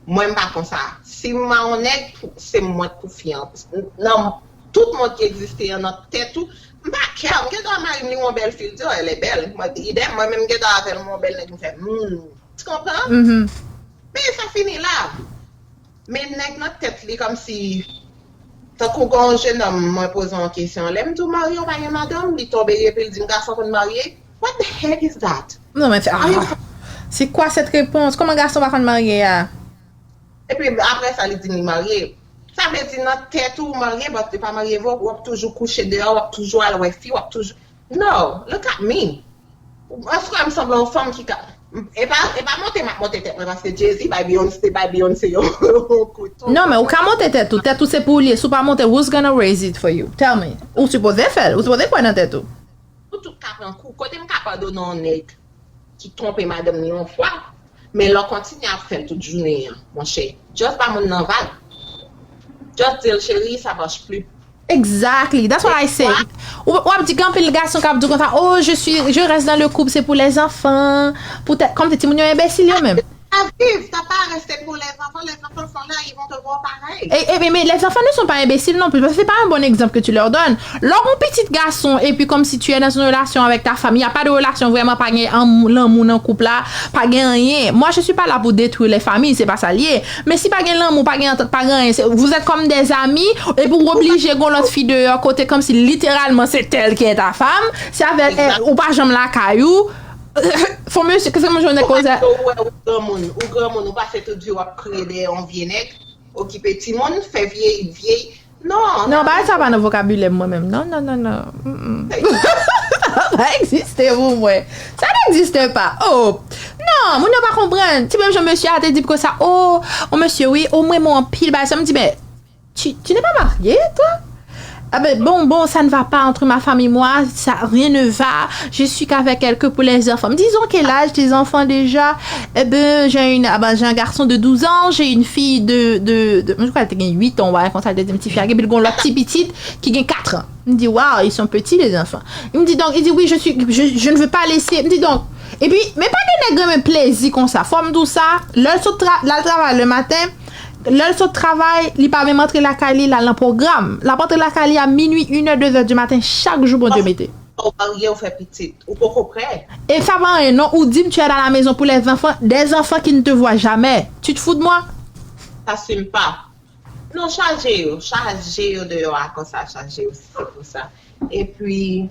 Mwen m pa konsa. Si m a yon nèg, se mwen k pou fi an. Nan tout mond ki egziste an nan tèt ou, m pa kè, m gen dwa mari m li yon bèl fi, l di, oh, elle est belle. Mwen, idem, mwen menm m gen dwa avè l yon bèl nèg, m fè, hmm. Tu comprends? Men sa fini la. Men nèg nan tèt li kòmsi, tankou gen yon jenòm, mwen poze yon kesyon. Lè m di w marye, w pa gen madanm, li tonbe epi l di m gason konn marye. What the heck is that? Non, men c'est, ah, c'est quoi cette réponse? Comment garçon va konn marye a? Epi apre sa, li di li marye. Sa vle di nan tèt ou marye, but li pa marye vre, w ap toujou kouche deyò, w ap toujou al wè fi, w ap toujou. No, look at me. Èske m sanble yon fanm ki ka. E pa, e pa monte m ap monte tèt mwen, paske Jay-Z bay Beyoncé, bay Beyoncé yon kou tou. Non, men ou ka monte tèt ou. Tèt ou se pou li. Si ou pa monte, who's gonna raise it for you? Tell me. Ou sipoze fè l. Ou sipoze kwè nan tèt ou. Nou tout ka pran kou. Kote m ka padone yon nèg ki twonpe madanm li yon fwa, men lè w kontinye ap fè l tout jounen an, monchè, just ba moun nan vag. Just di l, cheri, sa mache pli. Exactly. That's what I say. Ou w ap di gen anpil gason k ap di konsa, oh, je suis, je reste dans le couple, c'est pour les enfants. Poutèt, kòmsi timoun yo enbesil yo menm. Ta viv, ta pa reste pour les enfants, les enfants sont là, ils vont te voir pareil. Et, et, mais les enfants ne sont pas imbéciles non plus, parce que c'est pas un bon exemple que tu leur donnes. Lè w gon pitit gason, epi kòmsi tu es dans une relation avec ta femme, il y a pas de relation vraiment, pa gen lanmou nan koup la, pa gen anyen. Moi, je suis pas là pour détruire les familles, c'est pas ça l ye. Men si pa gen lanmou, pa gen antant, pa gen anyen, vous êtes comme des amis, epi ou oblije gon lòt fi deyò kote kòmsi literalman c'est elle qui est ta femme, c'est avec elle, ou pa janm lakay ou. Fò mesye, kisa mwen jwenn koze? Ou wè ou granmoun, ou granmoun, ou pase tout vi w ap kriye dèyè yon vye nèg, okipe timoun, fè vye, vye. Non, non, bagay sa pa nan vokabilè mwen menm. Non, non, non, non. Mm-mm. Sa pa egziste pou mwen. Ça n'existe pas. Oh. Non, moun yo pa konprann. Ti menm jan mesye a te di m konsa, oh, oh mesye, wi, oh mwen renmen w anpil, bagay sa. M di, mais tu, tu n'es pas marié, toi? Ah ben, bon, bon, ça ne va pas entre ma femme et moi, ça, rien ne va. Je suis qu'avec elle que pour les enfants. Disons quel âge tes enfants déjà? Eh ben, j'ai une, ah ben, j'ai un garçon de douze ans, j'ai une fille de, de, de, je crois qu'elle a huit ans, ouais, comme ça, deuxième petite fille, et puis, bon, l'autre petit petit qui a quatre ans. M di, wow, ils sont petits, les enfants. Li di, donc, il dit, oui, je suis, je, je ne veux pas laisser. M di, donc, epi, men pa gen nèg renmen plezi konsa. Fò m di w sa, lè l sot tra, l al travay le matin, lè l sot travay, li pa menm antre lakay li, l al nan pwogram. L ap antre lakay li a minui, inè, dezè di maten, chak jou Bondye mete. Ou marye, ou fè pitit, ou poko prè. E sa pa anyen, non, ou di m tu es à la maison pour les enfants, des enfants qui ne te voient jamais. Tu te fous de moi? Assume pas. Non, chaje yo, chaje yo deyò a konsa, chaje yo, si se pou sa. Epi,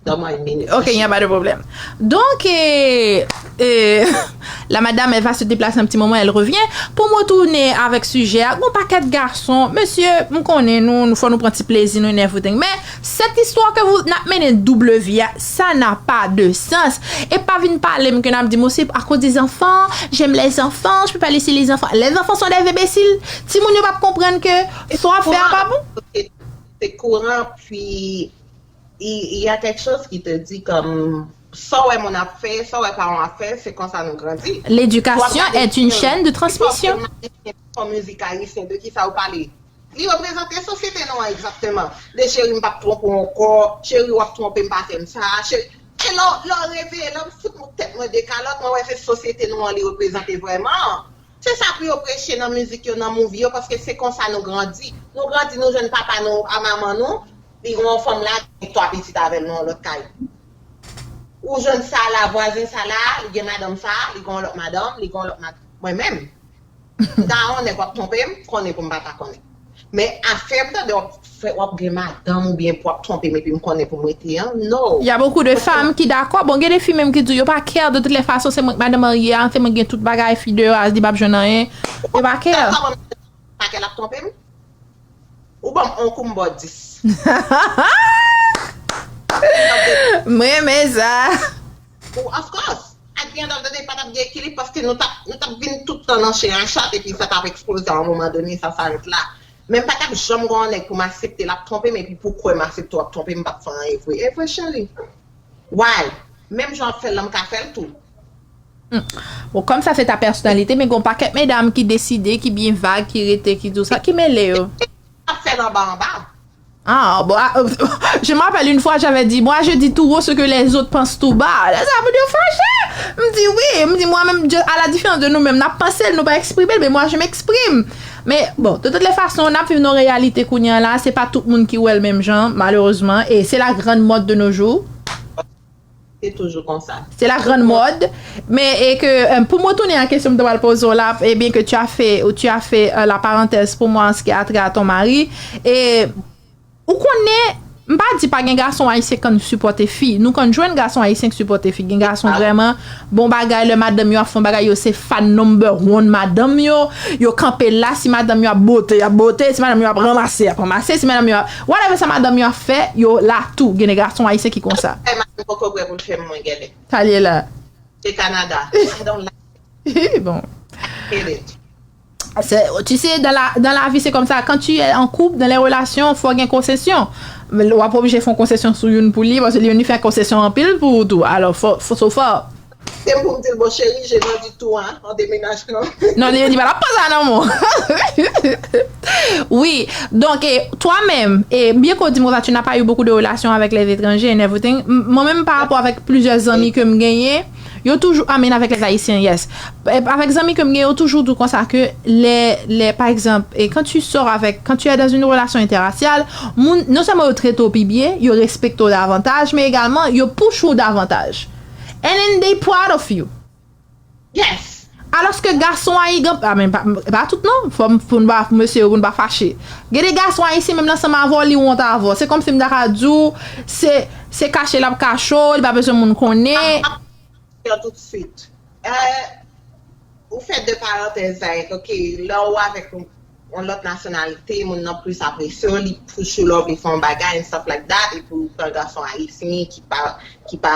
donne-moi une minute. Ok, il n'y a pas de problème. Donc, eh, eh, la madame, elle va se déplacer un petit moment, elle revient. Pou mwen tounen avèk sijè a, gon pakèt gason, mesye, m konnen nou, nou fò nou pran ti plezi nou and everything. Men, cette histoire que vous, n ap mennen double vie a, ça n'a pas de sens. E pa vin pale m ke n ap di m, oh, c'est à cause des enfants, j'aime les enfants, je peux pas laisser les enfants. Les enfants sont des imbéciles. Timoun yo p ap konprann ke sa w ap fè a pa bon. C'est courant, puis il, il y a quelque chose qui te dit comme sa w wè moun ap fè, sa w wè paran w ap fè, se konsa nou grandi. L'éducation est une chaîne de transmission. Fò mizik ayisyen, de ki sa w pale? Li reprezante sosyete nou an egzakteman. De cheri m p ap twonpe w ankò, cheri w ap twonpe m pa fè m sa, cheri. E lè w, lè w reveye, lè m fout mwen tèt mwen de kalòt, mwen wè se sosyete nou an li reprezante vrèman. Se sa pou yo preche nan mizik yo, nan movie yo, paske se konsa nou grandi. Nou grandi, nou jwenn papa nou a manman nou, li gen yon fanm la, gen twa pitit avè l nan yon lòt kay. Ou jwenn sa la, vwazen sa la, li gen madanm sa, li gen yon lòt madanm, li gen yon lòt madanm. Mwen menm, m ta wè yon nèg w ap twonpe m, konnen pou m pa ta konnen. Men afè m tande w ap fè, w ap gen madanm oubyen pou w ap twonpe m epi m konnen pou m rete an, no. Il y a beaucoup de femmes qui d'accord. Bon, gen de fi menm ki di yo pa care, de toutes les façons, se mwen k madanm marye a, se mwen k gen tout bagay, fi deyò a, li p ap jwenn anyen. Yo pa care. Pakè l ap twonpe m? Ou ban m on kou m ba w dis. M renmen sa. Ou, of course. At the end of the day, pa t ap gen ekilib paske nou t ap, nou t ap vin tout tan nan chen a chat epi sa t ap eksploze a yon moman done, sa sa ret la. Men m pa t ap janm gen yon nèg pou m aksepte l ap twonpe m epi pou kwè m aksepte w ap twonpe m, m p ap fè anyen vre. E vre, cheri. Why? Menm jan w ap fè l lan, m ka fè l tou. Bon, kòm sa se ta pèsonalite, men gen yon pakèt medam ki deside, ki byen vag, ki rete, ki di w sa, ki mele yo. Ap fè l anba anba. Ah, bon, ah, je me rappelle une fois, j'avais dit, moi, je dis tout haut ce que les autres pensent tout bas. Lè sa, moun yo fache. M di, wi, m di, mwen menm, à la différence de nou menm, n ap panse l, nou pa eksprime l, men mwen, je m'exprime. Men, bon, de toutes les façons, n ap viv nan reyalite kounye a la, se pa tout moun ki wè l menm jan, malerezman, e c'est la grande mode de nos jours. Se toujou konsa. C'est la grande mode. Men, e ke, euh, pou mwen tounen an kesyon m te pral poze w la, e byen ke tu as fait, ou tu as fait, euh, la parenthèse pour moi en ce qui a trait à ton mari, e ou konnen, m pa di pa gen gason ayisyen k konn sipòte fi. Nou konn jwenn gason ayisyen k sipòte fi. Gen gason vrèman bon bagay, lè madanm yo ap fè yon bagay, yo se fan number one madanm yo. Yo kanpe la, si madanm yo ap bote, y ap bote, si madanm yo ap ranmase, y ap ranmase, si madanm yo ap, whatever sa madanm yo ap fè, yo la tou. Gen de gason ayisyen ki konsa. Ay, madanm poko prè pou l fè m mwen gèlè. Talye la. Se Kanada. I don't like Bon. it. Se, tu sais, dans la, dans la vie, c'est comme ça. Quand tu es en couple, dans les relations, fò gen konsesyon. W ap oblije fè yon konsesyon sou youn pou li, paske li menm li fè konsesyon anpil pou ou tou. Alò, fò, fò, so fò. Se m pou m di l, bon, cheri, j'ai vendu tout, hein, en déménagement. Non, li, li pa t ap pran sa nan men w. Oui, donc, et toi-même, et bien qu'on dit, Moza, tu n'as pas eu beaucoup de relations avec les étrangers and everything. M-, mwen menm, pa rapò avèk plizyè zanmi ke m genyen, yo toujou, I mean, avec les Haïtiens, yes. E, avèk zanmi ke m gen, yo toujou di w konsa ke lè, lè, pa egzanp, e quand tu sors avec, quand tu es dans une relation interraciale, moun, non sèlman yo trete w pi byen, yo respekte w davantaj, men egalman, yo push ou davantaj. And then they proud of you. Yes. Alòske gason ayigan, a men pa, pa tout non, fò m, pou n pa, mesye yo, pou n pa fache. Gen de gason ayisyen menm ansanm avè w, li wont avè w. Se kòmsi m ta ka di w, se, se kache l ap kache w, li pa bezwen moun konnen. Yo tout swit. Euh, ou fè de parantèz la, ok, lè ou avèk yon, yon lòt nasyonalite, moun nan plis apresye w, li push you love, li fè yon bagay and stuff like that, epi w pran gason ayisyen ki pa, ki pa,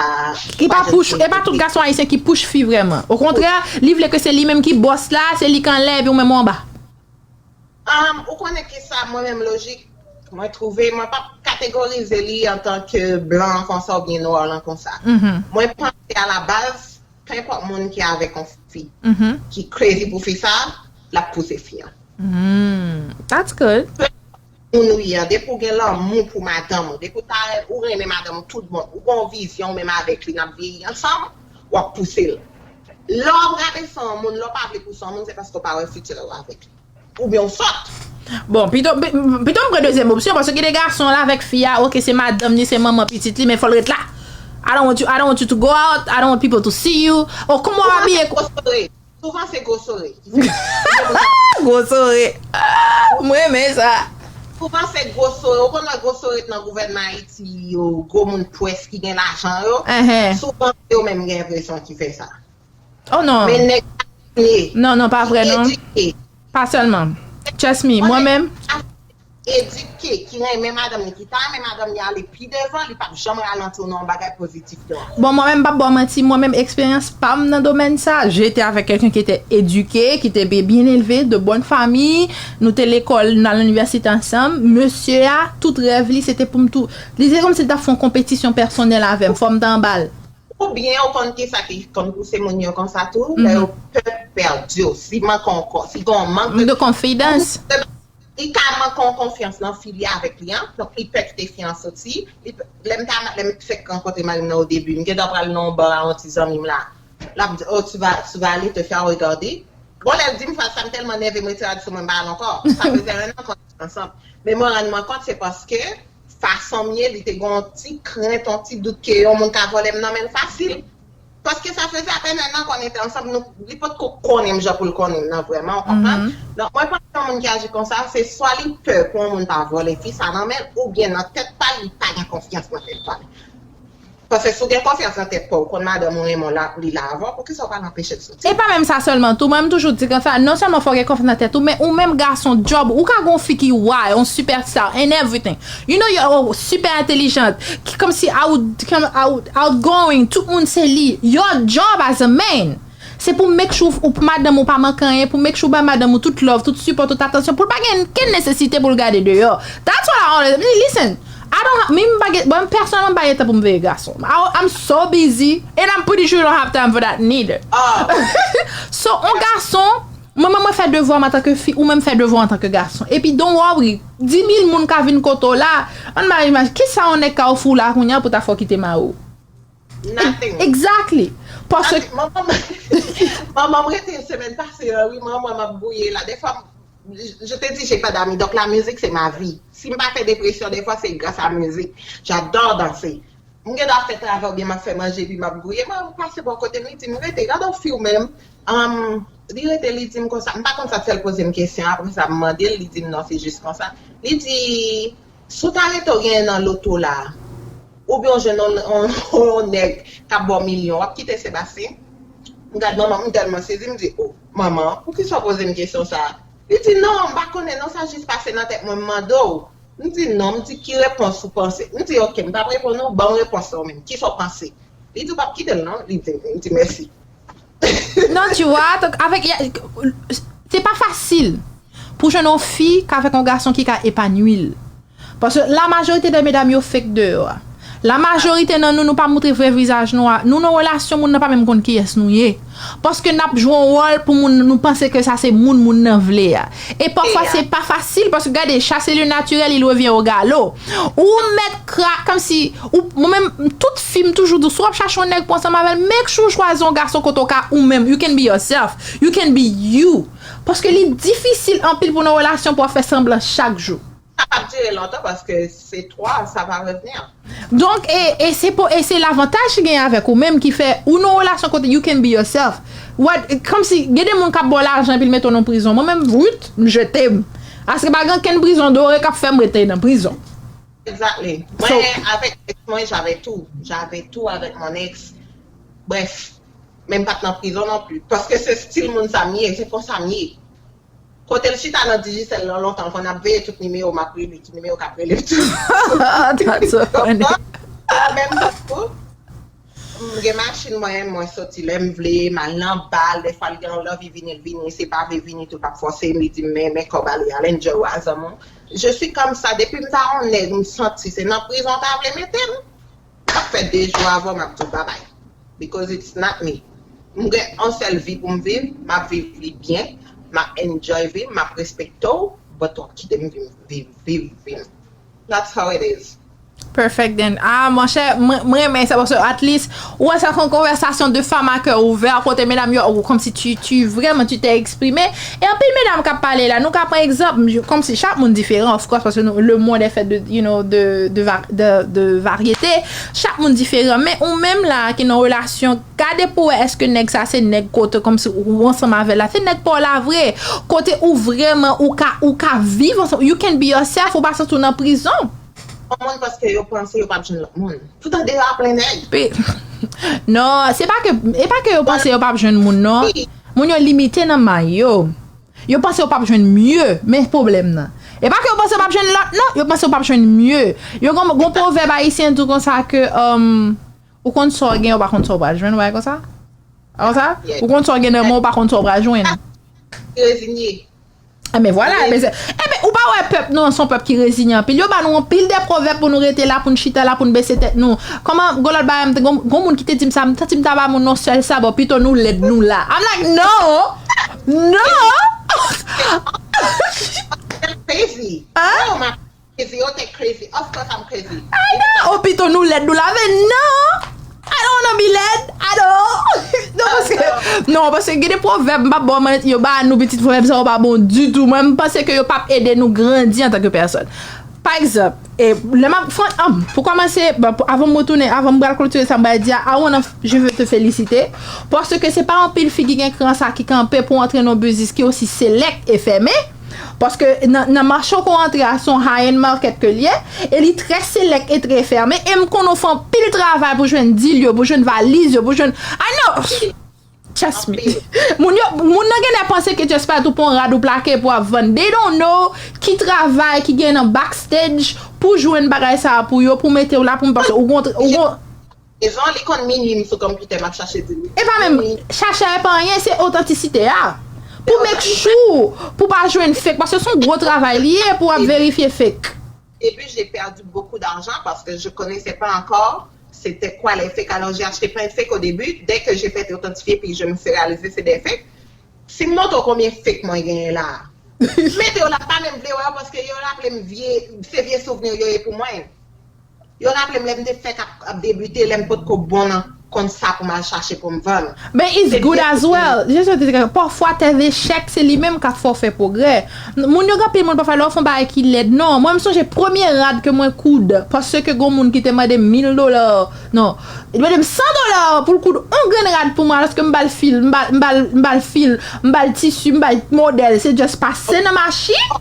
ki pa push, e pa tout gason ayisyen ki push fi vrèman. Okontrè, li vle ke se li menm ki bòs la, se li k anlè epi ou menm ou anba. Um, ou konnen ki sa, mwen menm lojik, mwen twouve, mwen p ap kategorize li antanke blan konsa oubyen nwa lan konsa. Mwen panse a la baz, penpòt moun ki avèk yon fi, ki crazy pou fi sa, l ap pouse fi an. Mm, that's good. Moun ou ye a, depi w gen lanmou pou madanm ou, depi w ta ou renmen madanm ou tout bon, ou gen yon vizyon ou menm avèk li, n ap vyeyi ansanm, w ap pouse l. Lè w ap rape san moun, lè w pa vle pou san moun, se paske w pa wè fiti w avèk li. Oubyen w sòt. Bon, pito, pito m pran dezyèm opsyon, paske gen de gason la avèk fi a, ok, se madanm ni, se manman pitit li, men fò l ret la. I don't want you, I don't want you to go out, I don't want people to see you. Oh, kòman w abiye? Souvan se gwo sore. Gwo sore. Mwen renmen sa. Souvan se gwo sore. Ou konn wè gwo sore nan gouvènman Ayiti yo, gwo moun pwès ki gen lajan yo. Souvan se yo menm gen enpresyon ki fè sa. Oh non. Men nèg pa vle. Non, non, pa vre non. Edike. Pa sèlman. Trust me, mwen menm. Edike, ki renmen madanm li, ki ta renmen madanm li ale pi devan, li p ap janm ralanti w nan yon bagay pozitif non. Bon, mwen menm, m p ap ba w manti, mwen menm, eksperyans pa m nan domèn sa, j'étais avec quelqu'un qui était éduqué, qui était bien élevé, de bonne famille, nou te lekòl, n al inivèsite ansanm, mesye a, tout rèv li, se te pou m tou, li se kòmsi l t ap fè yon konpetisyon pèsonèl avè m, fò m ta anba l. Oubyen ou konn kisa ki konn pouse moun yo konsa tou, lè yo pè pèdi w, si manke ankò, si gen yon mank de confidence. Li ka manke yon konfyans nan fi li avèk li an, donk li pè kite fi an soti. Li, lè m ta, lè m fèk rankontre mari m nan o debi, m gentan pral nan yon bar a yon ti zanmi m la. L ap di, oh, tu vas, tu vas aller te faire regarder. Bon, lè l di m fraz sa, m tèlman nève, m retire rad sou mwen, m pa al ankò. Sa fè en an konn ansanm. Men mwen rann mwen kont, se paske fason m ye, li te gen yon ti krent, yon ti dout ke yon moun ka vòlè m nan men l fasil. Paske sa fè apèn en an konn ete ansanm, nou, li potko konnen m jan pou l konnen m nan vrèman, ou konprann? Donk, mwen panse yon moun ki aji konsa, se swa li pè pou yon moun pa vòlè fi sa nan men l, oubyen nan tèt pa l, li pa gen konfyans nan tèt pa l. Paske si w gen konfyans nan tèt pa w, ou konn madanm ou renmen w la, li la avè w, poukisa w pa al anpeche l soti? E pa menm sa sèlman tou, mwen m toujou di konsa, non sèlman fò w gen konfyans nan tèt ou, men ou menm gason, djòb, ou ka gen yon fi ki wa, yon superstar and everything. You know, you're super intelligent, ki kòmsi out, out, outgoing, tout moun se li. Your job as a man, se pou make sure ou, madanm ou pa manke anyen, pou make sure ou bay madanm ou tout love, tout sipò, tout atansyon, pou l pa gen kenn nesesite pou l gade deyò. That's what I always, listen, I don't, mi m pa gen, bon, pèsonèlman m pa gen tan pou m veye gason. I, I'm so busy and I'm pretty sure you don't have time for that neither. So, yon gason, mwen menm mwen fè devwa m antanke fi, ou menm fè devwa w antanke gason. Epi don't worry, di mil moun ka vin kote w la, ann ba imaj, kisa yon nèg ka ofri w la kounye a pou ta fè w kite mari w? Nothing. Exactly. Paske Manman m, manman m rete semèn pase an, wi, manman m ap gouye la. Defwa, je te dis, j'ai pas d'amis, donc la musique, c'est ma vie. Si m pa fè depresyon, defwa, se gras a mizik. J'adore danser. M gen dwa fè travay oubyen m ap fè manje, epi m ap gouye. Manman m pase bò kote m, li di m, rete, gade yon fi w menm. Anm, li rete, li di m konsa, m pa konn sa k fè l poze m kesyon, apre sa, m mande l, li di m, non, se jis konsa. Li di, si w ta rete w genyen nan loto la, oubyen w jwenn yon, yon, yon nèg k ap ba w milyon, w ap kite Sebastien? M gad manman m, m tèlman sezi, m di, oh, manman, poukisa w poze m kesyon sa a? Li di, non, m pa konnen non, sa jis pase nan tèt mwen, m mande w. M di, non, m di, ki repons ou panse? M di, ok, m p ap reponn ou, ban m repons lan ou menm. Kisa w panse? Li di, w p ap kite l non? Li di, m di, mèsi. Non, tu vois, avèk, se pa fasil pou jwenn yon fi k avèk yon gason ki ka epanui l. Paske la majorite de medam yo fake deyò a. La majorite nan nou, nou pa moutre vrè vizaj nou a. Nou nan relasyon, moun nan pa menm konn kiyès nou ye. Paske n ap jwe yon wòl pou moun, nou panse ke sa se moun, moun nan vle a. E pafwa se pa fasil, paske gade, chasser le naturel, il revient au galop. Ou mèt krak, kòmsi, ou, mwen menm, tout fi m toujou di, si w ap chache yon nèg pou ansanm avè l, make sure w chwazi yon gason kote w ka ou menm, you can be yourself, you can be you. Paske li difisil anpil pou nan relasyon pou w ap fè sanblan chak jou. Sa p ap dire lontan paske se twa, sa va revenir. Donk, e, e se po, e se lavantaj ki genyen avèk ou menm ki fè ou nan relasyon kote you can be yourself. What, kòmsi, gen de moun k ap ba w lajan epi l mete w nan prizon. Mwen menm, Ruth, m jete m. Paske pa gen okenn prizon dore k ap fè m rete nan prizon. Exactly. Mwen, avèk ex mwen, j'avais tout. J'avais tout avec mon ex. Bref, men m pa t nan prizon non plis. Paske se stil moun sa m ye, se konsa m ye. Kote l chita nan Digicel lan lontan, l konn ap veye tout nimewo m ap rele, ki nimewo k ap rele m tou. That's so funny. Menm jan tou, m gen machin mwen, mwen soti lè m vle, m al nan bal, dèfwa l gen yon lanvi vini, l vini, si l pa vle vini tou, l p ap fòse m, li di m, men, men kòb ale, al enjoy w a zanmi w. Je suis comme ça, depi m ta yon nèg, m santi se nan prizon ta vle mete m, m ap fè de jou avan, m ap di w babay. Because it's not me. M gen yon sèl vi pou m viv, m ap viv li byen, m ap enjoy vi m, m ap respekte w, but w ap kite m viv, viv, viv vi m. That's how it is. Perfect then. Ah, monchè, mwen mwen renmen sa paske at least ou wè sa fè yon konvèsasyon de femme à cœur ouvert kote medam yo ou kòmsi tu tu vraiment tu t'es exprimé. E anpil medam k ap pale la, nou ka pran egzanp, kòmsi chak moun diferan, of course, paske nou, le monde est fait de, you know, de, de, va- de, de variété. Chak moun diferan, men ou menm la ki nan relasyon, gade pou wè èske nèg sa se nèg kote kòmsi ou ansanm avè l la, se nèg pa w la vre, kote ou vrèman ou ka ou ka viv ansanm, you can be yourself, ou pa santi w nan prizon. Yon moun paske yo panse yo p ap jwenn lòt moun. Poutan deja plen nèg. Pe- non, se pa ke e pa ke yo panse yo p ap jwenn moun non. Moun yo limite nan may yo. Yo panse yo p ap jwenn mye, men pwoblèm nan. E pa ke yo panse yo p ap jwenn lòt non, yo panse yo p ap jwenn mye. Yo gon gon pwovèb ayisyen di konsa ke um, ou konn sa w gen, ou pa konn sa w pral jwenn, ou pa konsa? Konsa? Ou konn sa w gen nan men, ou pa konn sa w pral jwenn. Rezinye. Enben vwala, enben se, enben ou pa wè pèp nou an se yon pèp ki rezilyan anpil. Yo ba nou anpil de pwovèb pou nou rete la, pou n chita la, pou n bese tèt nou. Kòman, gon lòt bagay, m te- gon gon moun ki te di m sa, m santi m ta ba moun yon sèl sabò, pito nou lèd nou la. I'm like, no! No! Crazy. Hein? Oh my crazy. Yo te crazy. Of course I'm crazy. Oh, pito nou lèd nou la, men non! I don't wanna be led. I don't. Non, paske, non, paske gen de pwovèb, m pa bon, man, yo ba nou pitit pwovèb sa yo pa bon ditou. Mwen, m panse ke yo p ap ede nou grandi antanke pèsòn. Pa egzanp, e, lè m ap fon, um, pou kòmanse, bon, pou- avan m retounen, avan m pral klotire sa m pral di a, I wanna, je veux te féliciter, paske se pa anpil fi ki gen kran sa ki kanpe pou antre nan biznis ki osi select e fèmen. Paske nan, nan mache w ko antre a, se yon high-end market ke l ye, e li trè select e trè fèmen, e m konnen w fè anpil travay pou jwenn deal yo, pou jwenn valiz yo, pou jwenn, I know, trust me. Moun yo, moun nan genlè panse ke just pa tou pran rad ou plake pou ap vann. They don't know ki travay ki gen nan backstage pou jwenn bagay sa a pou yo, pou mete w la, pou m panse ou gon, ou gon, Rezon, li konn minwi m sou konpitè, m ap chache di li. E pa menm chache a, e pa anyen, se otantisite a. Pou make sure, pou pa jwenn fake, paske se yon gwo travay li ye pou ap verifye fake. Début, j'ai perdu beaucoup d'argent parce que je connaissais pas encore c'était quoi les fakes. Alors, j'ai acheté plein de fakes au début. Dès que j'ai fait authentifier, puis je me suis réalisé c'est des fakes. Si m montre w konbyen fake mwen genyen la. Mete yo la, pa menm vle wè yo, paske yo raple m vye, se vye souvni yo ye pou mwen. Yo raple m lè m te fèk ap, ap debite, lè m potko bon nan konn sa pou m al chache pou m vann. But it's good as well. Je souhaite que pafwa tes échecs se li menm k ap fè w fè pwogrè. Moun yo gen anpil moun pafwa lè w fè yon bagay ki lèd. Non, mwen m sonje premye rad ke mwen koud, paske gon moun ki te mande m mil dola. Non, li mande m san dola pou l koud yon grenn rad pou mwen, alòske m ba l fil, m ba, m ba l, m ba l fil, m ba l tisi, m ba l modèl, se just pase nan machin.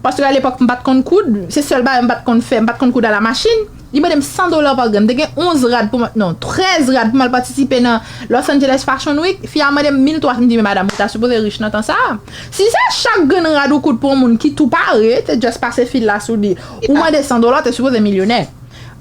Paske alepòk m pa t konn koud, se sèl bagay m pa t konn fè, m pa t konn koud a la machin. Li mande m san dola pa grenn. M te gen onz rad pou m, non, trèz rad pou m al patisipe nan Los Angeles Fashion Week. Fi a mande m mil twa san, m di, men madam, ou ta sipoze rich nan tan sa a. Si se chak grenn rad ou koud pou yon moun ki tou pare, te just pase fil la sou li, ou mande san dola, ou te sipoze milyonè.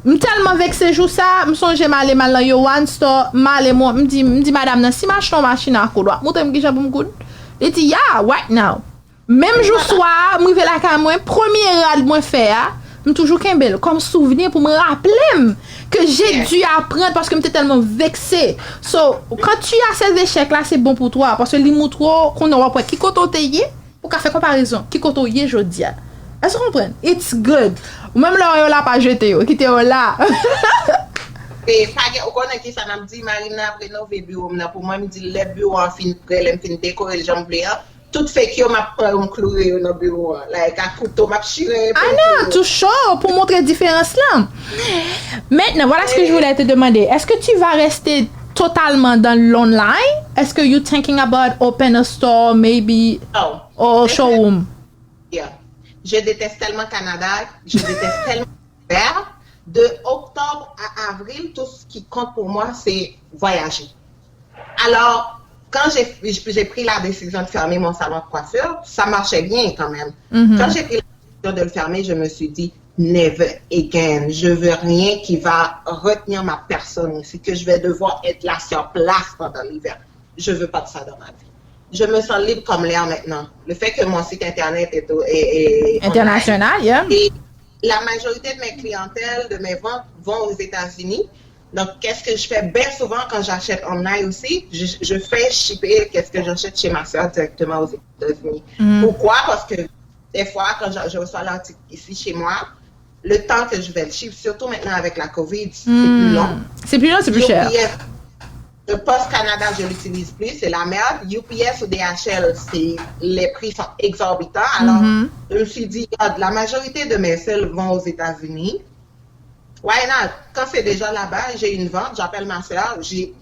M tèlman vekse jou sa, m sonje m ale m al nan Yowan Store, m ale m, m di, m di madam nan, si m achte yon machin a koud, w ap montre m kijan pou m koud? Li di, yeah, right now. Menm jou swa a, m rive lakay mwen, premye rad mwen fè a, m toujou kenbe l kòm souvni pou m raple m ke j'ai dû apprendre paske m te tèlman vekse. So, quand tu as ces échecs là, c'est bon pour toi, paske li montre w konnen w ap wè ki kote w te ye, ou ka fè konparezon, ki kote w ye jodi a. Èske w konprann? It's good. Ou menm lè w wè yo la, pa jete yo, kite yo la. E pa gen, ou konnen ki sa n ap di, mari m nan ap renove biwo m nan pou mwen, m di l lè biwo an fin prè, lè m fin dekore l jan m vle an, tout fake yo m ap pran yo m kloure yo nan biwo an. Like, ak kouto, m ap chire. I know, to show, pou montre diferans lan. Maintenant, voilà ce que je voulais te demander. Est-ce que tu vas rester totalement dans l'online? Est-ce que you thinking about open a store, maybe, Non. or showroom? Yeah. Je déteste tellement Canada, je déteste tellement l'hiver. De octobre à avril, tout ce qui compte pour moi, c'est voyager. Alors, quand j'ai j'ai pris la décision de fermer mon salon de coiffure, ça marchait bien quand même. Quand j'ai pris la décision de le fermer, je me suis dit, never again. Je veux rien qui va retenir ma personne ici, que je vais devoir être là sur place pendant l'hiver. Je veux pas de ça dans ma vie. Je me sens libre comme l'air maintenant. Le fait que mon site internet est, est, est international, yeah. Et la majorité de mes clientèles, de mes ventes vont aux États-Unis. Donc, qu'est-ce que je fais? Bien souvent, quand j'achète online aussi, je, je fais shipper qu'est-ce que j'achète chez ma soeur directement aux États-Unis. Mm. Pourquoi? Parce que des fois, quand je, je reçois l'article ici chez moi, le temps que je vais le ship, surtout maintenant avec la COVID, c'est mm. plus long. C'est plus long, c'est plus cher. Le Post Canada, je l'utilise plus, c'est la merde. U P S ou D H L, c'est, les prix sont exorbitants. Alors, mm-hmm. Je me suis dit, regarde, la majorité de mes sales vont aux États-Unis. Why not? Quand c'est déjà là-bas, j'ai une vente, j'appelle ma soeur, j'ai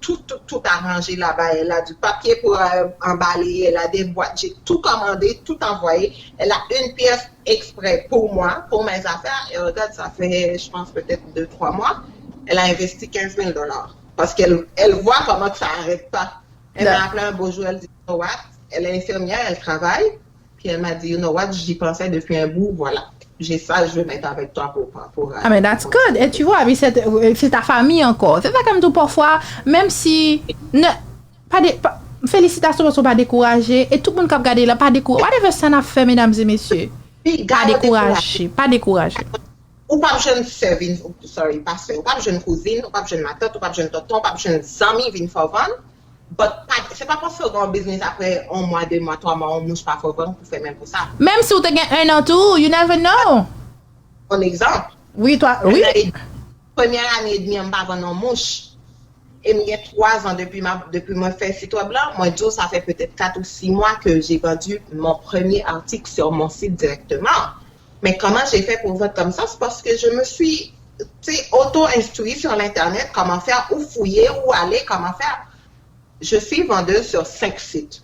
tout, tout, tout arrangé là-bas. Elle a du papier pour euh, emballer, elle a des boîtes, j'ai tout commandé, tout envoyé. Elle a une pièce exprès pour moi, pour mes affaires. Et regarde, ça fait, je pense, peut-être deux, trois mois. Elle a investi quinze mille dollars. Parce qu'elle elle voit comment que ça n'arrête pas. Elle m'a appelé un beau jour, elle dit, you know what? Elle est infirmière, elle travaille. Puis elle m'a dit, you know what, j'y pensais depuis un bout, voilà. J'ai ça, je vais mettre avec toi pour, pour, pour Ah, mais that's good. Et tu vois, puis c'est c'est ta famille encore. C'est ça comme tout parfois, même si. Ne, pas de, pas, félicitations parce que pas découragé. Et tout le monde qui a regardé là, pas découragé. Whatever ça n'a fait, mesdames et messieurs. Pas découragé, pas découragé. Ou pa jwenn sè vin, sorry, pa sè, ou pa jwenn kouzin, ou pa jwenn matant, ou pa jwenn tonton, ou pa jwenn zanmi vin fè w vann. But pa, se pa paske w gen yon biznis apre yon mwa, de mwa, twa mwa, yon mouch pa fè w vann pou fè menm pou sa. Menm si w te gen un an tou, you never know. Yon egzanp. Wi, twa, wi. Premyè ane edmi an m pa vann yon mouch. E m gen twa zan depi m ap, depi mwen fè sit web la, mwen di w sa fè petèt kat ou sis mwa ke j'ai vendu mon premier article sur mon site directement. Mais comment j'ai fait pour vendre comme ça? C'est parce que je me suis auto-instruit sur l'internet comment faire, ou fouye, ou ale, comment faire. Je suis vendeuse sur cinq sites.